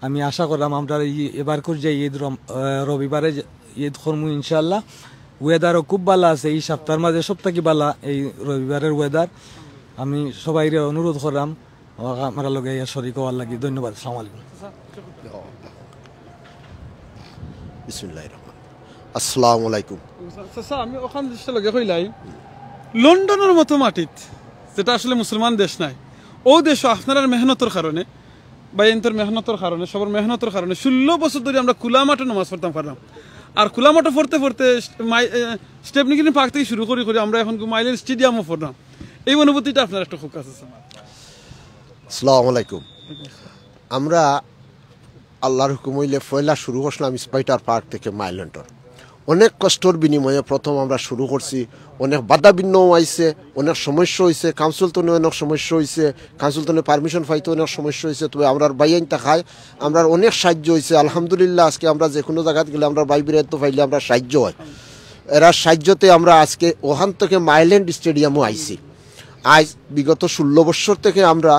আমি আশা করলাম আমরা এই এবারকুর যে ঈদ রম-, আহ, রবিবারে যে ঈদ করমু ইনশাআল্লাহ। ওয়েদারও খুব ভালো আছে, এই সপ্তাহের মাঝে সব থাকি ভালো এই রবিবারের ওয়েদার। আমি সবাইরে অনুরোধ করলাম আমরার লগে ইয়া শরিক হওয়ার লাগি। ধন্যবাদ। আসসালামু আলাইকুম। বিসমিল্লাহির রহমান। আসসালামু আলাইকুম। চাচা, আমি ওখান দেশে লগে কইলাই, লন্ডনের মতো মাটিত, যেটা আসলে মুসলমান দেশ নাই, ও দেশও আপনারার মেহনতর কারণে ভাইয়াইন্তর মেহনতর কারণে, সবর মেহনতর কারণে ষোলো বছর ধরি আমরা খোলা মাঠো নামাজ পড়তাম পারলাম। আর খোলা মাঠো পড়তে পড়তে মাই-, এ, স্টেপনি গ্রিন পার্ক থাকি শুরু করি করি আমরা এখন মাইলেন স্টেডিয়ামও পড়লাম। এই অনুভূতিটা আপনার একটু খুব কাছে আছে। আসসালামু আলাইকুম। আমরা আল্লাহর হুকুম অইলে পয়লা শুরু করছিলাম স্পাইটার পার্ক থাকি মাইলেন্ডর। অনেক কষ্টর বিনিময়ে প্রথম আমরা শুরু করছি। অনেক বাধা বিঘ্নও আইছে, অনেক সমস্যা অইছে, কাউন্সিল তনে অনেক সমস্যা অইছে, কাউন্সিল তনে পারমিশন পাইতে অনেক সমস্যা অইছে। তবে আমরার ভাইয়াইন থাকায় আমরার অনেক সাহায্য অইছে। আলহামদুলিল্লাহ, আজকে আমরা যে কোনো জাগাত গেলে আমরার ভাই বিরাইত্ত পাইলে আমরার সাহায্য হয়। এরার সাহায্যতে আমরা আজকে ওখান থাকি মাইলেন্ড স্টেডিয়ামও আইছি। আজ বিগত ষোলো বছর থাকি আমরা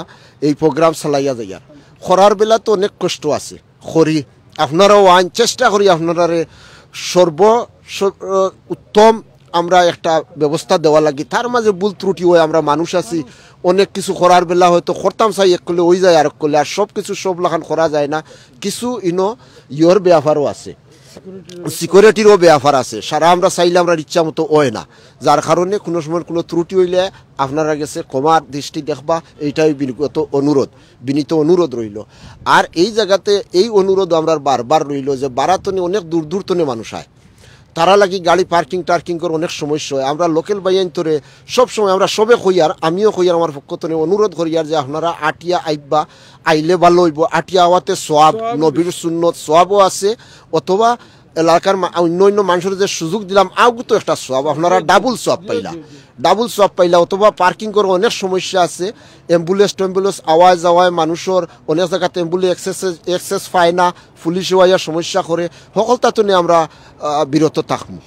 এই প্রোগ্রাম চালাইয়া যাইয়ার। খরার বেলা তো অনেক কষ্ট আছে, করি আপনারাও আইন চেষ্টা করি আপনারারে সর্ব স-, উত্তম আমরা একটা ব্যবস্থা দেওয়া লাগি। তার মাঝে ভুল ত্রুটি হয়, আমরা মানুষ আছি, অনেক কিছু করার বেলা হয়তো করতাম চাই এক কলে, অই যায় আরক কলে, আর সব কিছু সব লাখান করা যায় না। কিছু ইনো ইয়র ব্যাপারও আছে, সিকিউরিটিরও ব্যাপার আছে। সারা আমরা চাইলে আমরার ইচ্ছা মতো হয় না, যার কারণে কোনো সময় কোনো ত্রুটি হইলে আপনারার গেছে ক্ষমার দৃষ্টি দেখবা, এইটাই বিনীত অনুরোধ, বিনীত অনুরোধ রইল। আর এই জাগাতে এই অনুরোধ আমরার বারবার রইল যে বারা তনে অনেক দূর দূর তনে মানুষ আয়, তারা লাগি গাড়ি পার্কিং টার্কিং করে অনেক সমস্যা হয়। আমরা লোকাল ভাইয়াইন্তরে সব সময় আমরা সবে কইয়ার, আমিও কইয়ার, আমার পক্ষ তনে অনুরোধ করিয়ার যে আপনারা আটিয়া আইবা, আইলে ভালো হইব। আটিয়া আওয়াতে সওয়াব, নবীর সুন্নত সওয়াবও আছে, অথবা এলাকার মা-, অন্য অন্য মানুষের যে সুযোগ দিলাম, আগুতো একটা সওয়াব, আপনারা ডাবল সওয়াব পাইলা, ডাবল সওয়াব পাইলা। অথবা পার্কিং করে অনেক সমস্যা আছে, অ্যাম্বুলেন্স ট্যাম্বুলেন্স আওয়ায় যাওয়ায় মানুষের অনেক জায়গাতে অ্যাম্বুলেন্স অ্যাক্সেস, অ্যাক্সেস পায় না, পুলিশে আইয়া সমস্যা করে, হকলতা তনে আমরা আহ, বিরত থাকমু।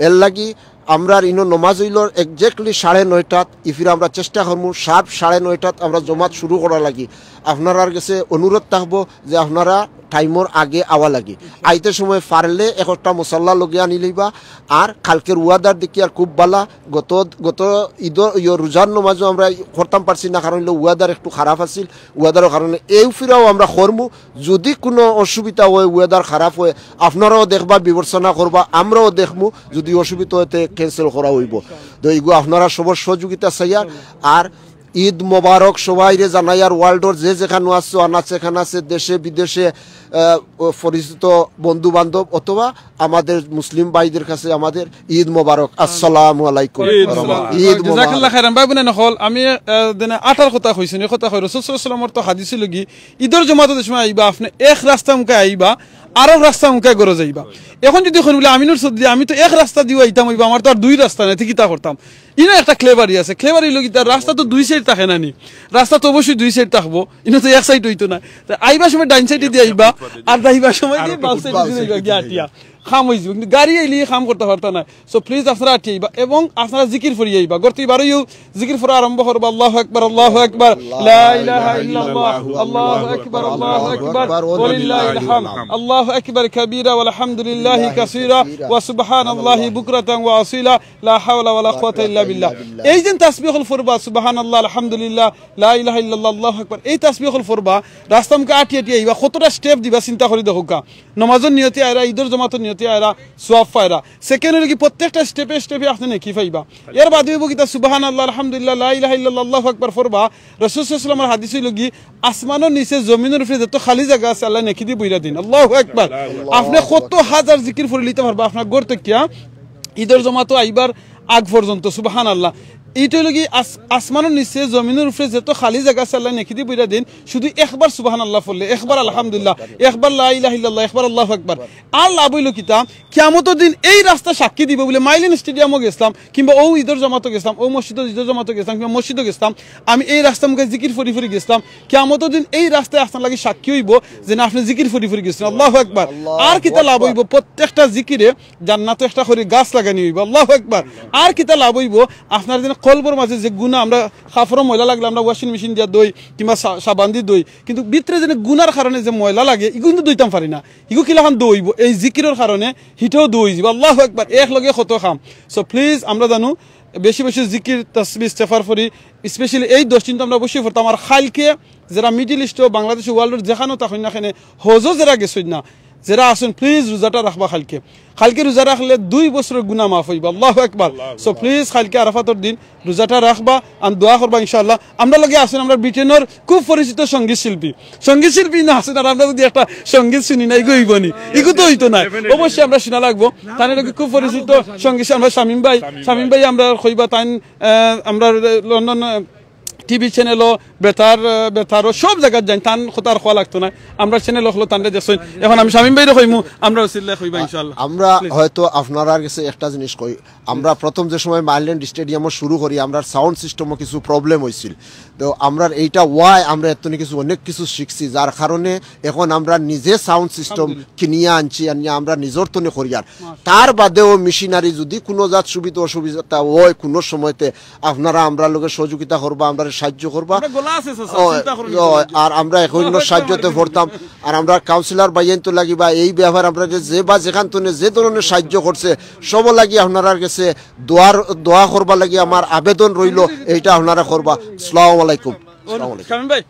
এর লাগি আমরার ইনো নমাজ হইল এক্স্যাক্টলি সাড়ে নয়টাত, ইফিরে আমরা চেষ্টা করমু শার্প সাড়ে নয়টাত আমরা জমাত শুরু করা লাগি। আপনারার গেছে অনুরোধ থাকবো যে আপনারা টাইমর আগে আওয়া লাগি। আইতে সময় পারলে একটা মুসল্লা লগে আনি লইবা। আর কালকের ওয়েদার দেখি আর খুব বালা, গত গত ঈদর ইয়ো রোজার নমাজও আমরা করতাম পারছি না, কারণ হইলো ওয়েদার একটু খারাপ আছিল। ওয়েদারর কারণে এই ফিরাও আমরা করমু। যদি কোনো অসুবিধা হয়, ওয়েদার খারাপ হয়, আপনারাও দেখবা, বিবেচনা করবা, আমরাও দেখমু, যদি অসুবিধা হয় তে ক্যান্সেল করা হইব। তো এইগু আপনারা সবর সহযোগিতা চাইয়ার। আর ঈদ মোবারক সবাইরে জানাইয়ার, ওয়ার্ল্ডর যে যেখানো আছো, আনাচে কানাচে, দেশে বিদেশে, আহ, ও পরিচিত বন্ধু বান্ধব অথবা আমাদের মুসলিম ভাইদের কাছে আমাদের ঈদ মোবারক, আসসালামু আলাইকুম। ঈদ মোবারক। ঈদ মোবারক। জাযাকাল্লাহ খাইরান। ভাই বোন অকল, আমি আহ, দেনে আটার কথা কইছেন, এই কথা কই, রাসূল সাল্লাল্লাহু আলাইহি ওয়াসাল্লামর তো হাদিস অইলো কি, ঈদর জমাতো যে সময় আইবা, আপনে এক রাস্তা মুখে আইবা, আরক রাস্তা মুখে ঘরো যাইবা। এখন যদি কইন বুলে, "আমিনুর চৌধুরী, আমি তো এক রাস্তা দিও আইতাম অইবা, আমার তো আর দুই রাস্তা নাই, তে কিতা করতাম?" ইনো একটা ক্লেভারি আছে, ক্লেভারি অইলো কিতা, রাস্তা তো দুই সাইড থাকে না নি, রাস্তা তো অবশ্যই দুই সাইড থাকবো, ইনো তো এক সাইড অইতো না। তে আইবার সময় ডাইন সাইডে দিয়া আইবা, আর যাইবার সময় দিয়া বাম সাইডে দিয়া আইবা, গিয়া আটিয়া। কাম অই যাইবো, কিন্তু গাড়ি আইলে কাম করতা পারতা না। So please আপনারা আটিয়া আইবা এবং আপনারা জিকির পড়িয়া আইবা। ঘর থাকি বারইও জিকির পড়া আরম্ভ করবা, আল্লাহু আকবার, আল্লাহু আকবার, লা ইলাহা ইল্লাল্লাহ, আল্লাহু আকবার, আল্লাহু আকবার, ওয়ালিল্লাহিল হামদ, আল্লাহু আকবার কাবীরা, ওয়ালহামদুলিল্লাহি কাসীরা, ওয়া সুবহানাল্লাহি বুকরাতান ওয়া আসীলা, লা হাওলা ওয়ালা কুওয়াতা ইল্লা বিল্লাহ। এই যে তাসবিহ অকল পড়বা, সুবহানাল্লাহ, আলহামদুলিল্লাহ, লা ইলাহা ইল্লাল্লাহ, আল্লাহু আকবার, এই তাসবিহ অকল পড়বা, রাস্তা মুখে আটি আটি আইবা, কতটা স্টেপ দিবা চিন্তা করি দেখউক্কা। নমাজর নিয়তে আইরা, ঈদর জমাতর নিয়তে আইরা, সওয়াব পাইরা। সেকেন্ড অইলো কি, প্রত্যেকটা স্টেপে স্টেপে আপনে নেকি পাইবা। এর বাদে অইবো কিতা, সুবহানাল্লাহ, আলহামদুলিল্লাহ, লা ইলাহা ইল্লাল্লাহ, আল্লাহু আকবার পড়বা। রাসূল সাল্লাল্লাহু আলাইহি ওয়াসাল্লামর হাদিস অইলো কি, আসমানর নিচে জমিনর উপরে যত খালি জাগা আছে, আল্লায় নেকি দি ভইরা দিন। আল্লাহু আকবার। আপনে কত হাজার জিকির পড়ি লইতা পারবা আপনার ঘর থাকিয়া, ঈদর জমাতো আইবার আগ পর্যন্ত। সুবহানাল্লাহ। ইটা অইলো কি, আস-, আসমানর নিচে জমিনর উপরে যত খালি জাগা আছে, আল্লায় নেকি দি ভইরা দিন। শুধু একবার সুবহানাল্লাহ পড়লে, একবার আলহামদুলিল্লাহ, একবার লা ইলাহা ইল্লাল্লাহ, একবার আল্লাহু আকবার। আর লাভ অইলো কিতা? কিয়ামতর দিন এই রাস্তা সাক্ষী দিবো বুলে, মাইলেন স্টেডিয়ামো গেছলাম, কিংবা অউ ঈদর জমাতো গেছলাম, অউ মসজিদো ঈদর জমাতো গেছলাম, কিংবা মসজিদো গেছলাম, আমি এই রাস্তা মুখে জিকির পড়ি পড়ি গেছলাম। কিয়ামতর দিন এই রাস্তায় আপনার লাগি সাক্ষী অইবো যে না, আপনে জিকির পড়ি পড়ি গেছলেন। আল্লাহু আকবার। আর কিতা লাভ অইবো? প্রত্যেকটা জিকিরে জান্নাতো একটা করি গাছ লাগানি অইবো। আল্লাহু আকবার। আর কিতা লাভ অইবো? আপনার যেন কলবর মাঝে যে গুনা, আমরা কাপড় ময়লা লাগলে আমরা ওয়াশিং মেশিন দিয়া ধই কিংবা সা-, সাবান দি ধই, কিন্তু ভিতরে যেন গুনার কারণে যে ময়লা লাগে, ইগু কিন্তু ধইতাম পারি না। ইগু কিলাখান ধইবো? এই জিকিরর কারণে হিটাও ধই যিবো। আল্লাহু আকবার। এক লগে কত কাম। So please আমরা জানু বেশি বেশি জিকির, তাসবিহ, ইস্তেগফার পড়ি। Specially এই দশ দিন তো আমরা অবশ্যই পড়তাম। আর কাইলকে যেরা মিডল ইস্টো, বাংলাদেশো, ওয়ার্ল্ডর যেখানো থাকইন না কেনে, হজো যেরা গেছইন না, যেরা আছইন, please রোজাটা রাখবা কালকে। কালকে রোজা রাখলে দুই বছরর গুনা মাফ অইবা। আল্লাহু আকবার। So please কালকে আরাফাতর দিন রোজাটা রাখবা, আর দোয়া করবা ইনশাআল্লাহ। আমরার লগে আছইন আমরার ব্রিটেনর খুব পরিচিত সঙ্গীত শিল্পী। সঙ্গীত শিল্পী না আছইন, আর আমরা যুদি একটা সঙ্গীত হুনি না, ইগু অইবো নি? ইগু তো অইতো নায়। অবশ্যই আমরা হুনা লাগবো। তান লগে খুব পরিচিত সঙ্গীত শিল্পী, আমরা শামীম ভাই, শামীম ভাই আমরা কইবা তাইন, আহ, আমরা লন্ডন, আহ, টিভি চ্যানেলও, বেতার, আহ, বেতারও সব জাগাত যাইন, তান কথা আর কওয়া লাগতো নায়। আমরার চ্যানেল অকলো তানরে দেখছইন। এখন আমি শামীম ভাইরে কইমু, আমরা উসিলে কইবা ইনশাআল্লাহ। আমরা হয়তো আপনারার গেছে একটা জিনিস কই, আমরা প্রথম যে সময় মাইল্যান্ড স্টেডিয়ামও শুরু করি, আমরার সাউন্ড সিস্টেমও কিছু প্রবলেম অইছিল। তো আমরার এইটা ওয়াই আমরা এতনে কিছু, অনেক কিছু শিখছি, যার কারণে এখন আমরা নিজে সাউন্ড সিস্টেম কিনিয়া আনছি, আনিয়া আমরা নিজর তনে করিয়ার। তার বাদেও মেশিনারি যুদি কুনু জাত সুবিধা অসুবিধা অয় কুনু সময়তে, আপনারা আমরার লগে সহযোগিতা করবা, আমরারে সাহায্য করবা। আমরা গলা আছে, চাচা, অয়, চিন্তা করবেন না। অয়, আর আমরা এক অন্য সাহায্যতে পড়তাম। আর আমরা কাউন্সিলর ভাইয়াইন তো লাগিবা, এই ব্যাপারে আমরা যে, যে বা যেখান তনে যে ধরনের সাহায্য করছে, সব লাগি আপনারার গেছে দোয়ার, দোয়া করবা লাগি আমার আবেদন রইল, এইটা আপনারা করবা। আসসালামু আলাইকুম। আসসালামু আলাইকুম। শামীম ভাই।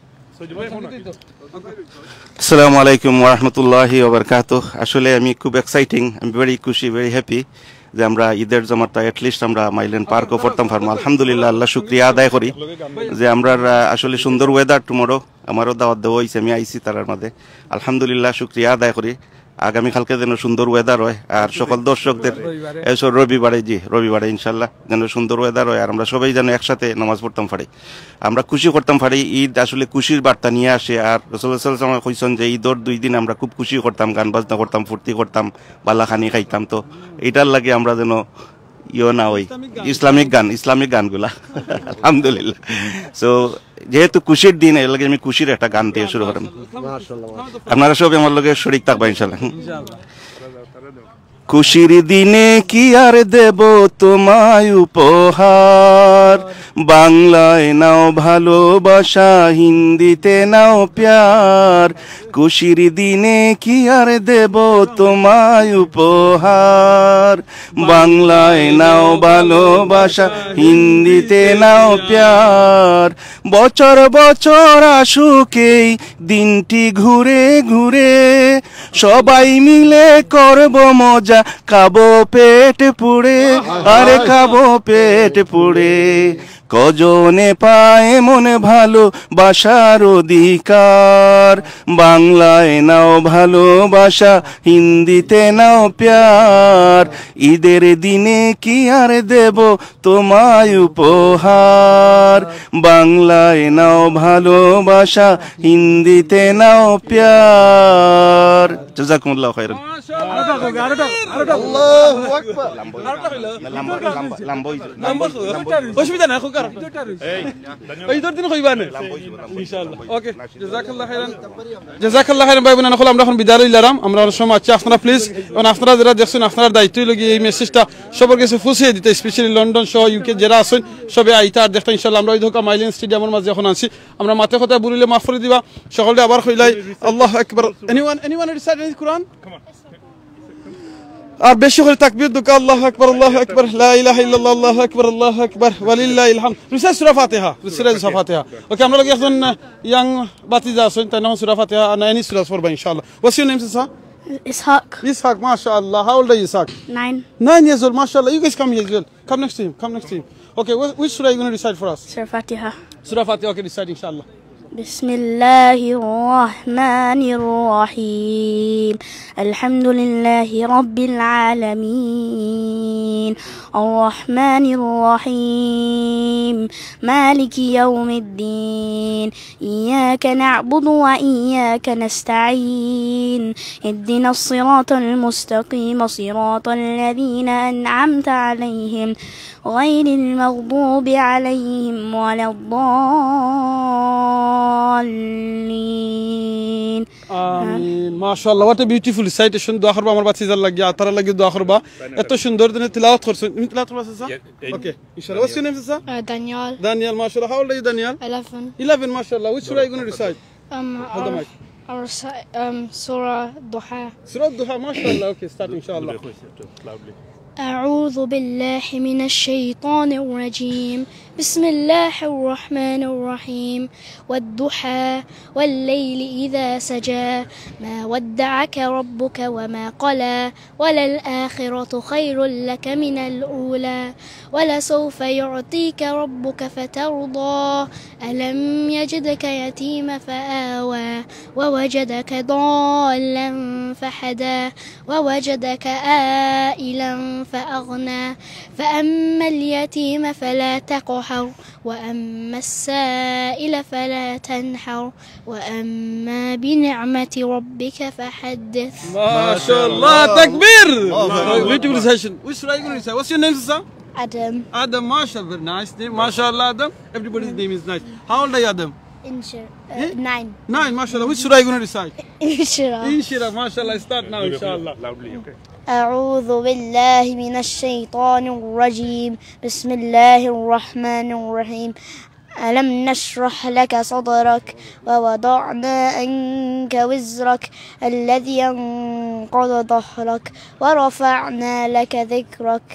আসসালামু আলাইকুম ওয়া রাহমাতুল্লাহি ওয়া বারাকাতুহু। আসলে আমি খুব এক্সাইটিং, আমি ভেরি খুশি, ভেরি হ্যাপি যে আমরা ঈদের জমাটা at least আমরা মাইল্যান্ড পার্কও পড়তাম পারমু। আলহামদুলিল্লাহ, আল্লাহ শুকরিয়া আদায় করি যে আমরা, আহ, আসলে সুন্দর ওয়েদার টুমরো, আমারও দাওয়াত দেওয়া অইছে, আমি আইছি তারার মাঝে। আলহামদুলিল্লাহ, শুকরিয়া আদায় করি। আগামী কালকে যেন সুন্দর ওয়েদার অয়, আর সকল দর্শকদের, এ, স-, রবিবারে, জি, রবিবারে ইনশাল্লাহ যেন সুন্দর ওয়েদার অয়, আর আমরা সবাই যেন একসাথে নামাজ পড়তাম পারি। আমরা খুশি করতাম পারি। ঈদ আসলে খুশির বার্তা নিয়া আসে। আর রাসূলুল্লাহ সাল্লাল্লাহু আলাইহি ওয়াসাল্লাম কইছইন যে ঈদর দুই দিন আমরা খুব খুশি করতাম, গান বাজনা করতাম, ফুর্তি করতাম, বালা খানি খাইতাম। তো ইটার লাগি আমরা যেন ইয়ো না অই, ইসলামিক গান। ইসলামিক গান, ইসলামিক গানগুলা। আলহামদুলিল্লাহ। So, যেহেতু খুশির দিন, এর লাগি আমি খুশির একটা গান দিয়া শুরু করিমু। আপনারা সবাই আমার লগে শরিক থাকবা ইনশাল্লাহ। খুশির দিনে কি আর দেব তোমায় উপহার, বাংলায় নাও ভালোবাসা, হিন্দিতে নাও প্যার। খুশির দিনে কি আর দেব তোমায় উপহার, বাংলায় নাও ভালোবাসা, হিন্দিতে নাও প্যার। বছর বছর আসুক এই দিনটি ঘুরে ঘুরে, সবাই মিলে করব মজা, খাবো পেট পুড়ে, আরে খাবো পেট পুড়ে। কজনে পায় এমন ভালোবাসার অধিকার, বাংলায় নাও ভালোবাসা, হিন্দিতে নাও প্যার। ঈদের দিনে কি আর দেব তোমায় উপহার, বাংলায় নাও ভালোবাসা, হিন্দিতে নাও প্যার। জাযাকুমুল্লাহু খাইরান। আল্লাহু আকবার। লম্বা, লম্বা, লম্বা অইছে। অসুবিধা নাই, খুব খারাপ। এই, ঈদর দিন কইবা নে। ইনশাআল্লাহ। ওকে, জাযাকাল্লাহু খাইরান। জাযাকাল্লাহু খাইরান ভাই বোন, আমরা এখন বিদায় লইলাম। আমরা অনেক সময় আছি, আপনারা প্লিজ, এবং আপনারা যেরা দেখছইন, আপনারার দায়িত্ব অইলো গিয়া এই মেসেজটা সবার গেছে পৌঁছে দিতা, স্পেশালি লন্ডন সহ ইউকে যেরা আছইন, সবে আইতা আর দেখতা ইনশাআল্লাহ। আমরা অউ দেখউক্কা মাইল্যান্ড স্টেডিয়ামর মাঝে এখন আছি। আমরা মাতে কথায় ভুল অইলে মাফ করি দিবা। সকলরে আবার কইলাই, আল্লাহু আকবার। Anyone, anyone recite any Quran? আর বেশি করি তাকবীর দেউক্কা, আল্লাহু আকবার, আল্লাহু আকবার, লা ইলাহা ইল্লাল্লাহ, আল্লাহু আকবার, আল্লাহু আকবার, ওয়ালিল্লাহিল হামদ। Recite সূরা ফাতিহা, recite সূরা ফাতিহা। ওকে, আমরা লগে একজন, আহ, ইয়াং ভাতিজা আছইন, তাইন এখন সূরা ফাতিহা না any সূরা পড়বা ইনশাআল্লাহ। What's your name, sir? Ishaq. Ishaq, mashallah. How old are you, Ishaq? Nine. Nine years old, mashallah. You guys come here as well. Come next to him, come next to him. Okay, wh-, which surah are you gonna recite for us? Surah Fatiha. Surah Fatiha, okay, recite, inshallah. بسم الله الرحمن الرحيم. الحمد لله رب العالمين. الرحمن الرحيم. مالك يوم الدين. إياك نعبد وإياك نستعين. اهدنا الصراط المستقيم، صراط الذين أنعمت عليهم، غير المغضوب عليهم ولا الضالين. আমিন। মাশাআল্লাহ, what a beautiful recitation. দোয়া করবা আমার ভাতিজার লাগি, আর তারার লাগি দোয়া করবা। এত সুন্দর দিনে তিলাওয়াত করছইন। তুমি তিলাওয়াত করবা, চাচা? Yeah, yeah. Okay, inshallah. What's your name, চাচা? Uh, Daniel. Daniel, mashallah. How old are you, Daniel? Eleven. Eleven, mashallah. Which surah are you gonna recite? Um, Hold the I'll, mic. I'll recite, um, Surah Duha. Surah Duha, mashallah. Okay, start, inshallah. Loudly. أعوذ بالله من الشيطان الرجيم. بسم الله الرحمن الرحيم. والضحى، والليل إذا سجى، ما ودعك ربك وما قلى، وللآخرة خير لك من الأولى، ولسوف يعطيك ربك فترضى. ألم يجدك يتيما فآوى، ووجدك ضالا فهدى، ووجدك عائلا فأغنى، فأما اليتيم فلا تقهر، وأما السائل فلا تنهر، وأما بنعمة ربك فحدث. ما شاء الله. تكبير. الله أكبر. Beautiful session. Which surah you going to recite? What's your name, sister? Adam. Adam, mashallah, very nice name. Mashallah, Adam. Everybody's name is nice. How old are you, Adam? Inshira. Uh, nine. Nine, mashallah. Which surah you going to recite? Inshira. Inshira, mashallah. Start now, inshallah. Loudly, okay. أعوذ بالله من الشيطان الرجيم. بسم الله الرحمن الرحيم. ألم نشرح لك صدرك ووضعنا عنك وزرك الذي أنقض ظهرك ورفعنا لك ذكرك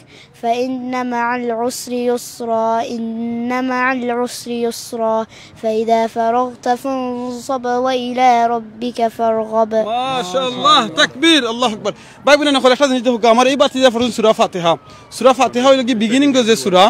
فإن مع العسر يسرا، إن مع العسر يسرا، فإذا فرغت فانصب وإلى ربك فارغب. মাশাআল্লাহ, তাকবীর, আল্লাহু আকবার। ভাই বোন, এখন একটা জিনিস দেখো, আমার এই ভাতিজায় পড়ছইন সূরা ফাতিহা। সূরা ফাতিহা অইলো কি বিগিনিং যে সূরা,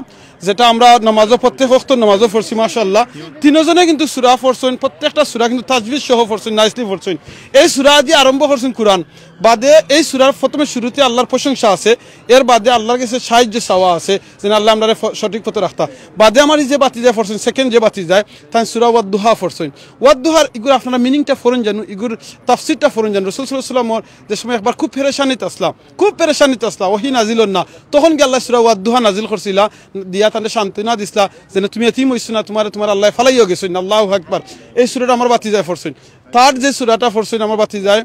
যেটা আমরা নামাজও, প্রত্যেক ওয়াক্ত নামাজও পড়ছি, মাশাআল্লাহ। তিনজনে কিন্তু সূরা পড়ছইন, প্রত্যেকটা সূরা কিন্তু তাজবিদ সহ পড়ছইন, নাইসলি পড়ছইন। এই সূরা দিয়া আরম্ভ করছইন কুরআন। বাদে এই সূরার প্রথমে শুরুতে আল্লাহর প্রশংসা আছে, এর বাদে আল্লাহর কাছে সাহায্য চাওয়া আছে, যেন আল্লাহ আমরারে ফ-, সঠিক পথে রাখতা। বাদে আমার এই যে ভাতিজায় পড়ছইন, সেকেন্ড যে ভাতিজায়, তাইন সূরা ওয়াদ্দুহা পড়ছইন। ওয়াদ্দুহার ইগুর আপনারা মিনিংটা পড়ইন জানো, ইগুর তাফসিরটা পড়ইন জানো। রাসূল সাল্লাল্লাহু আলাইহি ওয়াসাল্লাম যে সময় একবার খুব পেরেশানিত আছলা, খুব পেরেশানিত আছলা, ওহী নাজিল অর না, তখন গিয়া আল্লায় সূরা ওয়াদ্দুহা নাজিল করছিলা, দিয়া তানরে সান্ত্বনা দিছলা, যেন তুমি এতিম অইছো না, তুমারে তুমার আল্লায় ফালাইয়া গেছইন না। আল্লাহু আকবার। এই সূরাটা আমার ভাতিজায় পড়ছইন। তার যে সূরাটা পড়ছইন আমার ভাতিজায়,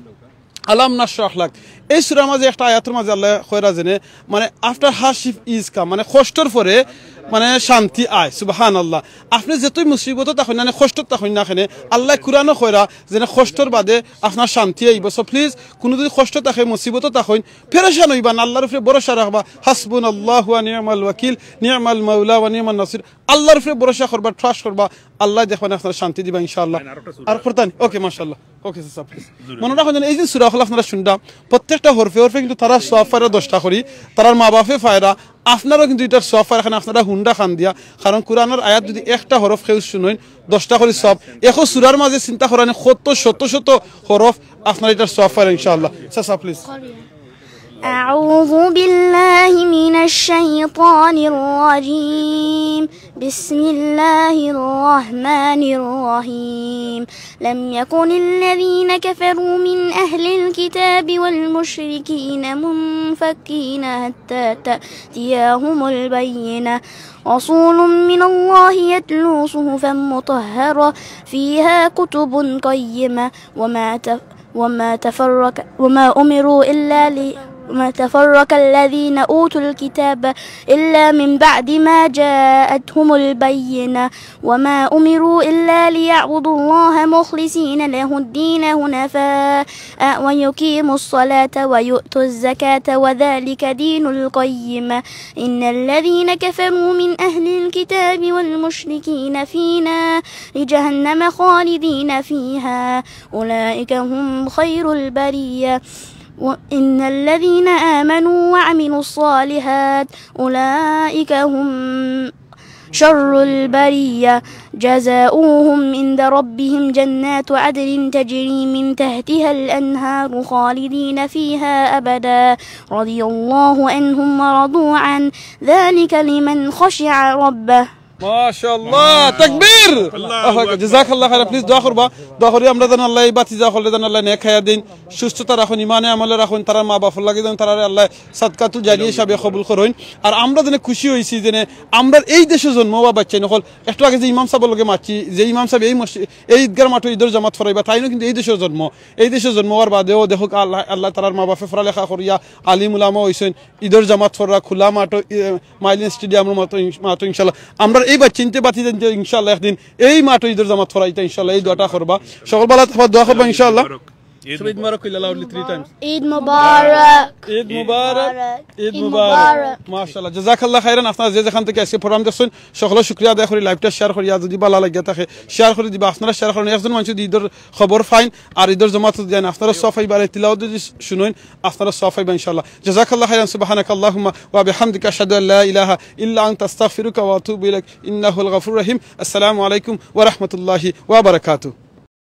আলাম নাশরাহ লাক। এই সূরার মাঝে একটা আয়াতর মাঝে আল্লায় কইরা যেন, মানে, after hardship is calm, মানে, কষ্টর পরে, মানে, শান্তি আয়। সুবহানাল্লাহ। আপনে যতই মুসিবতো থাকইন না, মানে, কষ্টত থাকইন না কেনে, আল্লায় কুরআনো কইরা যেন কষ্টর বাদে আপনার শান্তি আইবো। So please, কুনু যদি কষ্ট থাকে, মুসিবতো থাকইন, পেরেশান অইবা না, আল্লাহর উপরে ভরসা রাখবা। হাসবুনাল্লাহু ওয়া নি'মাল ওয়াকিল, নি'মাল মাওলা ওয়া নি'মান নাসির। আল্লাহর উপরে ভরসা করবা, ট্রাস্ট করবা, আল্লায় দেখবা নে আপনারে শান্তি দিবা ইনশাআল্লাহ। আর পড়তা নি? ওকে, মাশাআল্লাহ। ওকে, স্যার, প্লিজ। মনো রাখইন যেন এই যে সূরা অকল আপনারা হুনরা, প্রত্যেকটা হরফে হরফে কিন্তু তারা সওয়াব পাইরা দশটা করি, তারার মা বাপে পাইরা, আপনারাও কিন্তু ইটার সওয়াব পাইরা, কারণ আপনারা হুনরা কান দিয়া। কারণ কুরআনর আয়াত যদি একটা হরফ কেউ হুনইন, দশটা করি সওয়াব। একো সূরার মাঝে চিন্তা করা নি, কত শত শত হরফ, আপনারা ইটার সওয়াব পাইরা ইনশাআল্লাহ। Sir, sir, please. أعوذ بالله من الشيطان الرجيم. بسم الله الرحمن الرحيم. لم يكن الذين كفروا من أهل الكتاب والمشركين منفكين حتى تأتيهم البينة. رسول من الله يتلو صحفا مطهرة فيها كتب قيمة وما ت-، وما تفرق، وما أمروا إلا ل-، وما تفرق الذين أوتوا الكتاب إلا من بعد ما جاءتهم البينة وما أمروا إلا ليعبدوا الله مخلصين له الدين حنفاء ويقيموا الصلاة ويؤتوا الزكاة وذلك دين القيمة. إن الذين كفروا من أهل الكتاب والمشركين في نار جهنم خالدين فيها أولئك هم خير البرية. وإن الذين آمنوا وعملوا الصالحات أولئك هم شر البرية. جزاؤهم عند ربهم جنات عدن تجري من تحتها الأنهار خالدين فيها أبدا رضي الله عنهم ورضوا عنه ذلك لمن خشع ربه. মাশাআল্লাহ, তাকবীর। আল্লাহু আকবার। জাযাকাল্লাহু খাইরান। প্লিজ দোয়া করবা, দোয়া করি আমরা যেন আল্লায় এই ভাতিজা অকলরে যেন আল্লায় নেক হায়াত দেইন, সুস্থতা রাখইন, ইমানে আমলে রাখইন, তারার মা বাপর লাগি যেন তারারে আল্লায় সাদকাতুল জারিয়া হিসাবে কবুল করইন। আর আমরা যেন খুশি অইছি যেন আমরার এই দেশো জন্ম অওয়া বাচ্চাইন অকল। একটু আগে যে ইমাম সাবর লগে মাতছি, যে ইমাম সাব এই মসজি-, এই ঈদগার মাঠো ঈদর জামাত পড়াইবা, তাইনও কিন্তু এই দেশো জন্ম, এই দেশো জন্ম অওয়ার বাদেও দেখউক্কা আল্লায়, আল্লায় তারার মা বাপে পড়ালেখা করিয়া আলিম উলামা অইছইন, ঈদর জামাত পড়রা খোলা মাঠো, ই-, মাইলিন স্টেডিয়ামর মাঠো ইন-, মাঠো ইনশাআল্লাহ। আমরার এই ভাতিজাইন্তে ভাতিজাইন্তে ইনশাআল্লাহ একদিন এই মাঠো ঈদর জামাত পড়াইতা ইনশাআল্লাহ, এই দোয়াটা করবা। সকল ভালা থাকবা, দোয়া করবা ইনশাআল্লাহ। সবে ঈদ মুবারক কইলা loudly three times. Eid Mubarak. Eid মুবারক. ঈদ ঈদ মুবারক. মুবারক. মাশাআল্লাহ, জাযাকাল্লাহ খাইরান। আপনারা যে যেখান থাকি আজকে program দেখছইন, সকলরে শুকরিয়া আদায় করি, live টা share করিয়া, যদি ভালা লাগিয়া থাকে share করি দিবা। আপনারা share করইন, একজন মানুষ যদি ঈদর খবর পাইন আর ঈদর জমাত যদি যাইন, আপনারা সওয়াব পাইবা। আর তিলাওয়াত যদি শুনইন, আপনারা সওয়াব পাইবা ইনশাআল্লাহ। জাযাকাল্লাহ খাইরান, সুবহানাকাল্লাহুম্মা ওয়া বিহামদিকা, আশহাদু আল্লা ইলাহা ইল্লা আনতা, আস্তাগফিরুকা ওয়া আতুবু ইলাইক, ইন্নাকা আনতাল গাফুরুর রহিম। আসসালামু আলাইকুম ওয়া রাহমাতুল্লাহি ওয়া বারাকাতুহু।